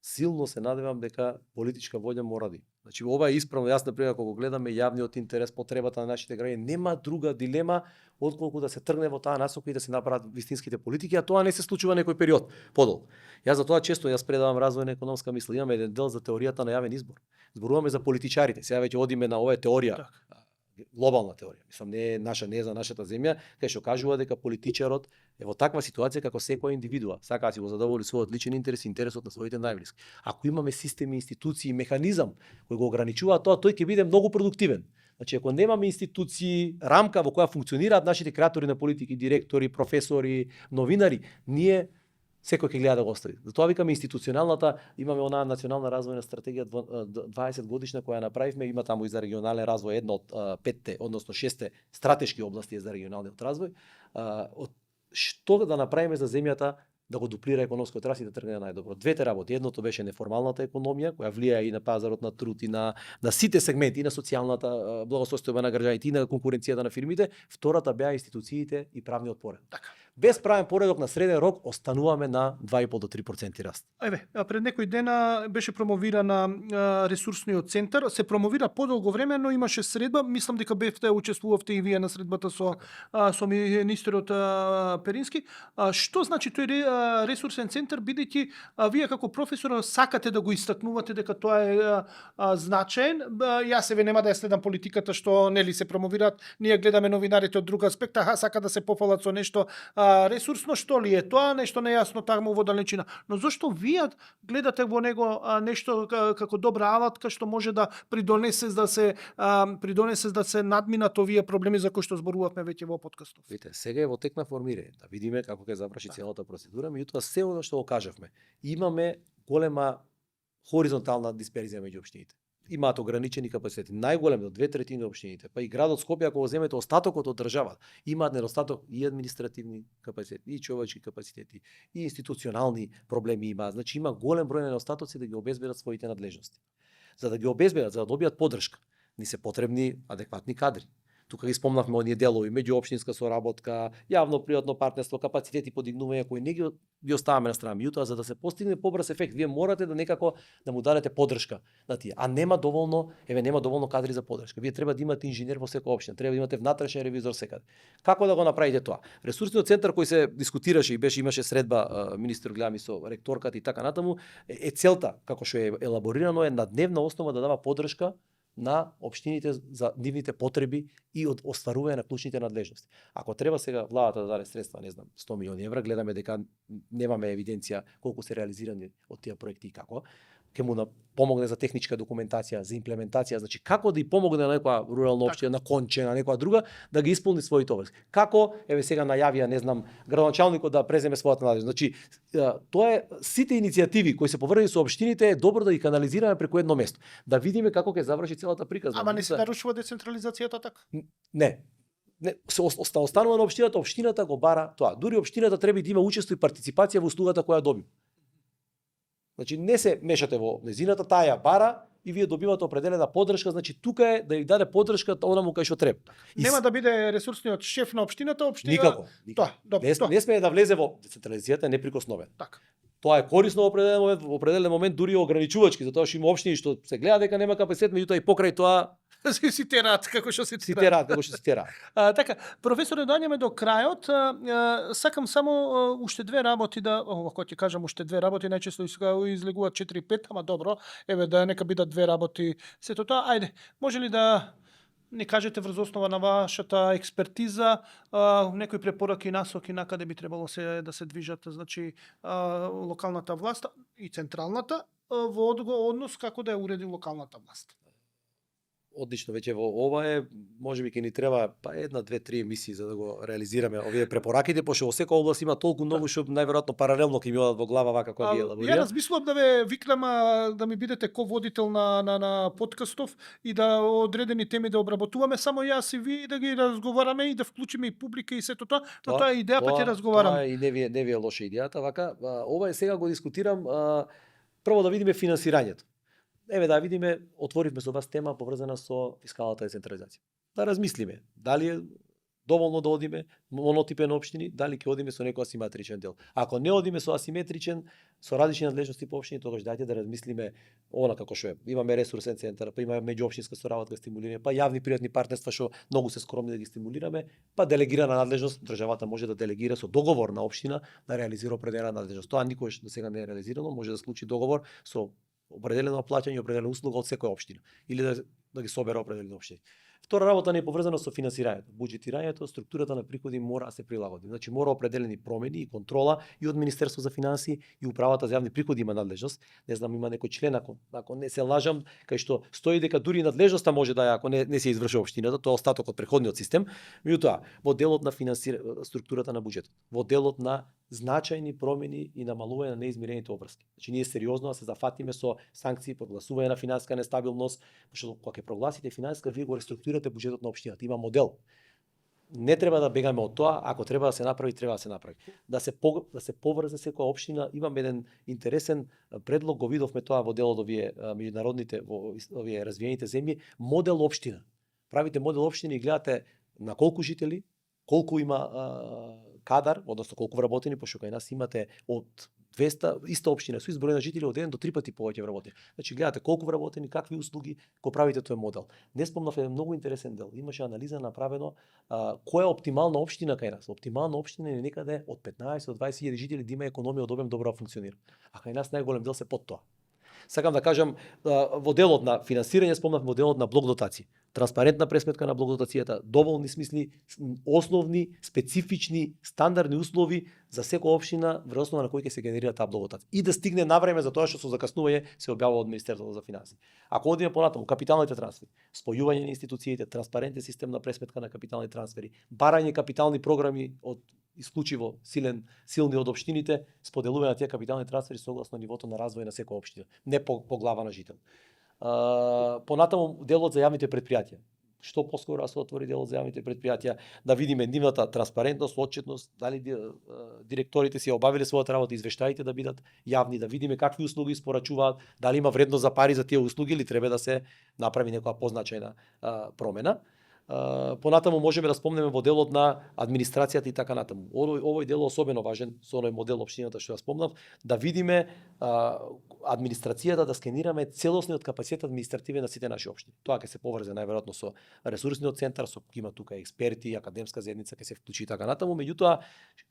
силно се надевам дека политичка волја мора да има. Значи ова е исправно, јас например кога гледаме јавниот интерес, потребата на нашите граѓани, нема друга дилема отколку да се тргне во таа насока и да се направат вистинските политики, а тоа не се случува некој период подолг. Јас затоа често предавам развојна економска мисла, имаме еден дел за теоријата на јавен избор. Зборуваме за политичарите. Сега веќе одиме на ова теорија. Глобална теорија. Мислам не е наша, не е за нашата земја, кај што кажува дека политичарот е во таква ситуација како секоја индивидуа, сака да си го задоволи својот личен интерес, интересот на своите најблиски. Ако имаме системи, институции, механизам кој го ограничува тоа, тој ќе биде многу продуктивен. Значи ако немаме институции, рамка во која функционираат нашите креатори на политики, директори, професори, новинари, ние секој ќе гледа да го остави. Затоа викаме институционалната, имаме онаа национална развојна стратегија 20 годишна која направивме, има таму и за регионален развој една од 5-те, односно 6-те стратешки области за регионалниот развој. Што да направиме за земјата да го дуплира економскиот раст и да тргне најдобро. Двете работи, едното беше неформалната економија, која влијае и на пазарот на труд и на сите сегменти, и на социјалната благосостојба на граѓаните и на конкуренцијата на фирмите. Втората беа институциите и правниот поредок. Така. Без правен поредок на среден рок остануваме на 2,5 до 3% раст. Еве, пред некој дена беше промовирана ресурсниот центар, се промовира подолго време, но имаше средба, мислам дека бевте учествувавте и вие на средбата со министерот Перински. Што значи тој ресурсен центар, бидејќи вие како професор сакате да го истакнувате дека тоа е значаен. Јас еве нема да ја следам политиката што нели се промовираат, ние гледаме новинарите од друг аспект, сака да се пофалат со нешто ресурсно, што ли е тоа, нешто нејасно таму во далечина. Но зошто вие гледате во него нешто како добра алатка што може да придонесе да се надминат овие проблеми за кои што зборувавме веќе во подкастов? Видите, сега е во тек на формирање, да видиме како ќе заврши целата процедура, меѓутоа се оно што го кажавме, имаме голема хоризонтална дисперзија меѓу општините. Имаат ограничени капацитети, најголем до 2/3 општините, па и градот Скопје ако го земете остатокот од државата, имаат недостаток и административни капацитети, и човечки капацитети, и институционални проблеми имаат. Значи има голем број недостатоци да ги обезбедат своите надлежности. За да ги обезбедат, за да добијат поддршка, ни се потребни адекватни кадри. Тука ги спомнавме оние делови, меѓуопштинска соработка, јавно-приватно партнерство, капацитети подигнување кои не ги оставаме на страна. Меѓутоа, за да се постигне побрз ефект, вие морате да некако да му дадете поддршка на тие. А нема доволно кадри за поддршка. Вие треба да имате инженер во секоја општина, треба да имате внатрешен ревизор секаде. Како да го направите тоа? Ресурсниот центар кој се дискутираше и имаше средба министер Глами со ректорката и така натаму, е целта како што е елаборирано е на дневна основа да дава поддршка на општините за нивните потреби и од остварување на клучните надлежности. Ако треба сега владата да даде средства, не знам, 100 милиони евра, гледаме дека немаме евиденција колку се реализирани од тие проекти и како, ќе му помогне за техничка документација, за имплементација, значи како да и помогне на некоја рурална општина, на Конче, на некоја друга, да ги исполни своите обврски. Како, еве сега најавија, не знам, градоначалникот да преземе својата надлежност. Значи, тоа е сите иницијативи кои се поврзани со општините е добро да ги канализираме преку едно место. Да видиме како ќе заврши целата приказна. Ама не се нарушува децентрализацијата така? Не. Не, останува на општината, општината го бара тоа. Дури општината треба да има учество и партиципација во услугата која добива. Значи не се мешате во незината, таа ја бара и вие добивате определена поддршка, значи тука е да ја даде поддршка онаму кај што треба. Нема да биде ресурсниот шеф на општината, општина. Никако. Тоа, добро. Не смее да влезе во децентрализацијата неприкосновен. Така. Тоа е корисно во определен момент, дури ограничувачки, затоа што има општини што се гледа дека нема капацитет, меѓутоа и покрај тоа си тераат како што се тераат, како што се тераат. Така, професоре, доаѓаме до крајот. Сакам само уште две работи да, ако ќе кажам уште две работи, најчесто излегуваат 4-5, ама добро, еве да нека бидат две работи. Сето тоа, ајде, може ли да ни кажете врз основа на вашата експертиза некои препораки и насоки на каде би требало да се движат, значи локалната власт и централната во однос како да ја уреди локалната власт? Одлично, веќе во ова е, можеби ќе ни треба па една, две, три емисии за да го реализираме овие препораките, пошто во секоја област има толку многу што најверојатно паралелно ќе ми одат во глава вака кога ги елаборирам. Ја размислувам да ве викнам да ми бидете ко-водител на подкастов и да одредени теми да обработуваме, само јас и ви да ги разговараме и да вклучиме и публика и сето тоа, но тоа е идеја, па ќе разговараме. Тоа и не ви е лоша идејата, вака. Ова е сега го дискутирам, прво да видиме финансирањето. Еве да видиме, отворивме со вас тема поврзана со фискалната децентрализација. Да размислиме, дали е доволно да одиме монотипен општини, дали ќе одиме со некој асиметричен дел. Ако не одиме со асиметричен, со различни надлежности по општини, тогаш дајте да размислиме она како што е. Имаме ресурсен центар, па имаме меѓуопштинска соработка стимулирање, па јавни пријатни партнерства што многу се скромни да ги стимулираме, па делегирана надлежност, државата може да делегира со договор на општина да реализира определена надлежност. Тоа никогаш до сега не е реализирано, може да склучи договор со определено плаќање и определена услуга од секоја општина или да ги собере определени општини. Втора работа не е поврзана со финансирањето. Буџетирањето, структурата на приходи мора да се прилагоди. Значи мора определени промени и контрола и од Министерство за финансии и управата за јавни приходи има надлежност. Не знам, има некој член, ако не се лажам, кај што стои дека дури надлежноста може да ако не се изврши општината, тоа е остаток од претходниот систем. Меѓутоа, во делот на структурата на буџетот, во делот на значајни промени и намалување на неизмирените обврски. Значи ние сериозно да се зафатиме со санкции, прогласување на финансиска нестабилност, што кога ќе прогласите финансиска, вие го реструктурирате буџетот на општината. Има модел. Не треба да бегаме од тоа, ако треба да се направи, треба да се направи. Да се поврзе секоја општина. Имам еден интересен предлог, го видовме тоа во делот овие меѓународните, во овие развиените земји, модел општина. Правите модел општина и гледате на колку жители, колку има кадар, односно колку вработени, пошто кај нас имате од 200, иста општина со изброј на жители од 1 до 3 пати повеќе вработени. Значи гледате колку вработени, какви услуги, го правите тој модел. Не спомнав еден многу интересен дел. Имаше анализа направено која е оптимална општина кај нас. Оптимална општина е некаде од 15 до 20.000 жители да има економија од обем добро да функционира. А кај нас најголем дел се под тоа. Сакам да кажам, во делот на финансирање спомнав во делот на блок дотации. Транспарентна пресметка на блок дотацијата, доволни смисли, основни, специфични, стандардни услови за секоја општина врз основа на кои ќе се генерира таа блок дотација. И да стигне на време за тоа што со закаснување се објавува од Министерството за финансии. Ако одиме понатаму, капиталните трансфери, спојување на институциите, транспарентен систем на пресметка на капитални трансфери, барање капитални програми од исклучиво силни од општините, споделување на тие капитални трансфери согласно нивото на развој на секоја општина, не по глава на жител. Понатаму делот за јавните предпријатија. Што поскоро се отвори делот за јавните предпријатија, да видиме нивната транспарентност, отчетност, дали директорите си обавиле својата работа, извештаите да бидат јавни, да видиме какви услуги испорачуваат, дали има вредност за пари за тие услуги или треба да се направи некоја позначајна промена. Понатаму можеме да спомнеме во делот на администрацијата и така натаму. Овој дел е особено важен со оној модел општината што ја спомнав, да видиме администрацијата, да скенираме целосниот капацитет административен на сите наши општини. Тоа ќе се поврзе најверојатно со ресурсниот центар, со има тука експерти, академска заедница ќе се вклучи и така натаму, меѓутоа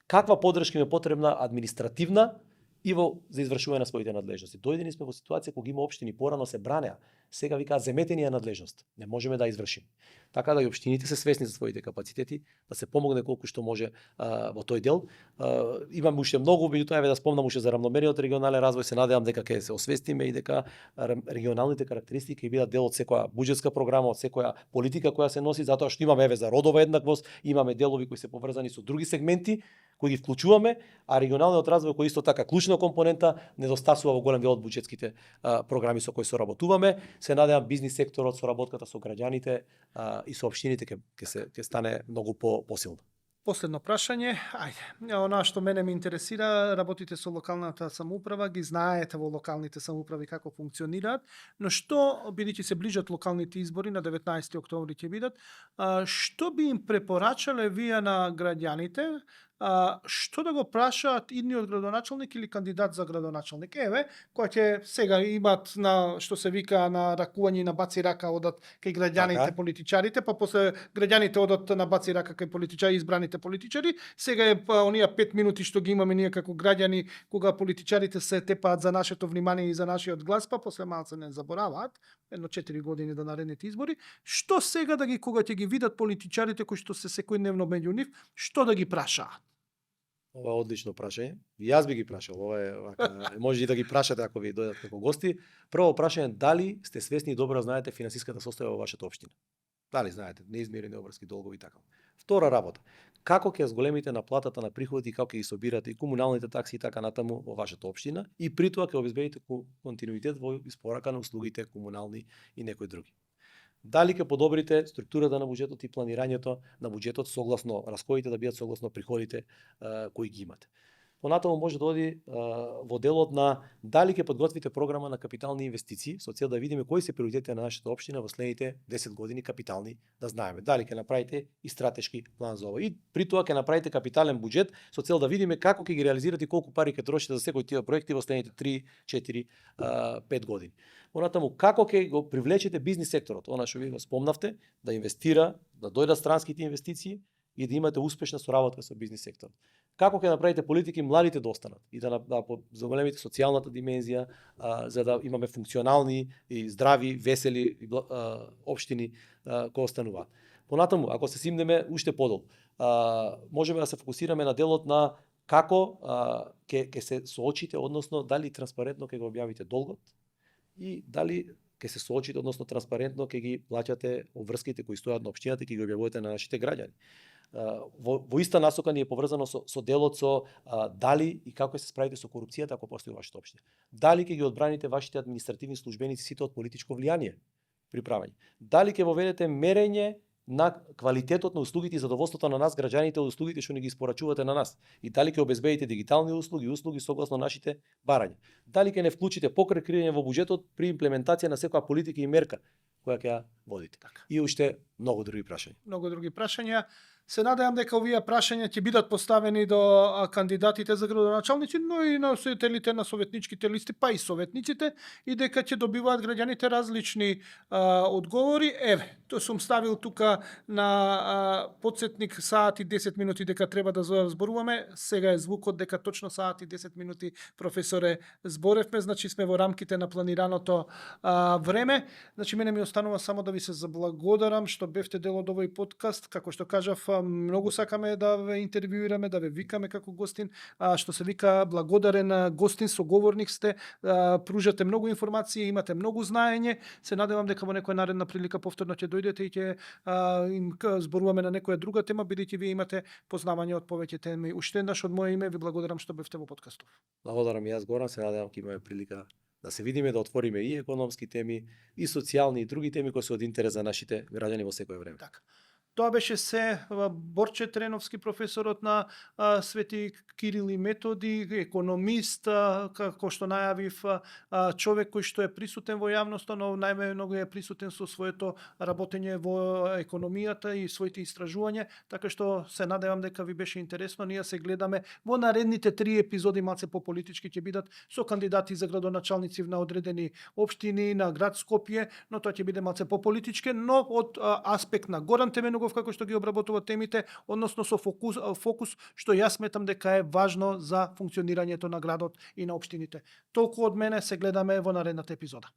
каква поддршка им е потребна административна и за извршување на своите надлежности. Дојдени сме во ситуација кога има општини порано се бранеа, сега викаат земете ни ја надлежност. Не можеме да извршиме. Така да и општините се свесни за своите капацитети, да се помогне колку што може во тој дел. Имам уште многу, меѓутоа да спомнам уште за рамномериот регионален развој, се надевам дека ќе се освестиме и дека регионалните карактеристики ќе бидат дел од секоја буџетска програма, од секоја политика која се носи, затоа што имаме за родова еднаквост, имаме делови кои се поврзани со други сегменти кои ги вклучуваме, а регионалниот развој кој исто така клучна компонента недостасува во голем дел од буџетските програми со кои соработуваме. Се надевам бизнис секторот, соработката со граѓаните и со општините ќе стане многу посилна. Последно прашање, ајде, она што мене ме интересира, работите со локалната самоуправа, ги знаете во локалните самоуправи како функционираат, но што, бидејќи се ближат локалните избори, на 19 октомври ќе бидат, што би им препорачале вие на граѓаните, што да го прашаат идниот градоначалник или кандидат за градоначалник? Еве, кој ќе сега имат на што се вика на ракување на баци рака одат кај граѓаните, политичарите, па после граѓаните одат на баци рака кај политичари, избраните политичари. Сега е оние 5 минути што ги имаме ние како граѓани кога политичарите се тепаат за нашето внимание и за нашиот глас, па после малце не забораваат, едно 4 години до наредните избори. Што сега да ги кога ќе ги видат политичарите кои што се секојдневно меѓу нив, што да ги прашаат? Ова е одлично прашање. И јас би ги прашал. Ова е може и да ги прашате ако ви дојдат како гости. Прво прашање, дали сте свесни и добро знаете финансиската состојба во вашата општина? Дали знаете неизмирени обврски долгови и така. Втора работа, како ќе зголемите наплатата на приходи и како ќе ги собирате и комуналните такси и така натаму во вашата општина и при тоа ќе обезбедите континуитет во испорака на услугите комунални и некои други. Дали ќе подобрите структурата на буџетот и планирањето на буџетот согласно расходите да бидат согласно приходите кои ги имате. Понатаму може да оди во делот на дали ќе подготвите програма на капитални инвестиции со цел да видиме кои се приоритетите на нашата општина во следните 10 години капитални, да знаеме. Дали ќе направите и стратешки план за ова. И при тоа ќе направите капитален буџет со цел да видиме како ќе ги реализирате и колку пари ќе трошите за секој тие проекти во следните 3, 4, 5 години. Понатаму како ќе го привлечете бизнис секторот, она што ви го спомнавте, да инвестира, да дојдат странските инвестиции и да имате успешна соработка со бизнис секторот. Како ќе направите политики младите да останат и да заголемите социјалната димензија, за да имаме функционални и здрави, весели општини кои остануваат. Понатаму, ако се симнеме уште подолу, можеме да се фокусираме на делот на како ќе се соочите, односно дали транспарентно ќе го објавите долгот и дали ќе се соочите, односно транспарентно ќе ги плаќате обврските кои стојат на општината и ќе ги објавувате на нашите граѓани. Во иста насока ни е поврзано со делот со дали и како се справите со корупцијата ако постои во вашата општина. Дали ќе ги одбраните вашите административни службеници сите од политичко влијание при правење. Дали ќе воведете мерење на квалитетот на услугите и задоволството на нас граѓаните од услугите што ни ги испорачувате на нас. И дали ќе обезбедите дигитални услуги согласно нашите барања. Дали ќе не вклучите покрекријање во буџетот при имплементација на секоја политика и мерка која ќе ја водите. И уште многу други прашања. Многу други прашања. Се надевам дека овие прашања ќе бидат поставени до кандидатите за градоначалници, но и на носителите на советничките листи, па и советниците, и дека ќе добиваат граѓаните различни одговори. Еве, тоа сум ставил тука на подсетник саат и 10 минути дека треба да зборуваме. Сега е звукот дека точно саат и 10 минути, професоре, зборевме, значи сме во рамките на планираното време. Значи мене ми останува само да ви се заблагодарам што бевте дел од овој подкаст. Како што кажав, многу сакаме да ве интервјуираме, да ве викаме како гостин, што се вика благодарен гостин, соговорник сте, пружате многу информации, имате многу знаење. Се надевам дека во некоја наредна прилика повторно ќе дојдете и ќе им зборуваме на некоја друга тема, бидејќи вие имате познавање од повеќе теми. Уште еднаш од моје име ви благодарам што бевте во подкастов. Благодарам и јас, Горан, се надевам ќе имаме прилика да се видиме, да отвориме и економски теми, и социјални и други теми кои се од интерес за нашите граѓани во секое време. Така. Тоа беше се Борче Треновски, професорот на Свети Кирил и Методи, економист, како што најавив, човек кој што е присутен во јавноста, но најмногу е присутен со своето работење во економијата и своите истражувања, така што се надевам дека ви беше интересно. Ние се гледаме во наредните 3 епизоди, малце по-политички ќе бидат, со кандидати за градоначалници на одредени општини, на град Скопје, но тоа ќе биде малце по-политичке, но од аспект на Горан Темену најмногов како што ги обработува темите, односно со фокус што јас сметам дека е важно за функционирањето на градот и на општините. Толку од мене, се гледаме во наредната епизода.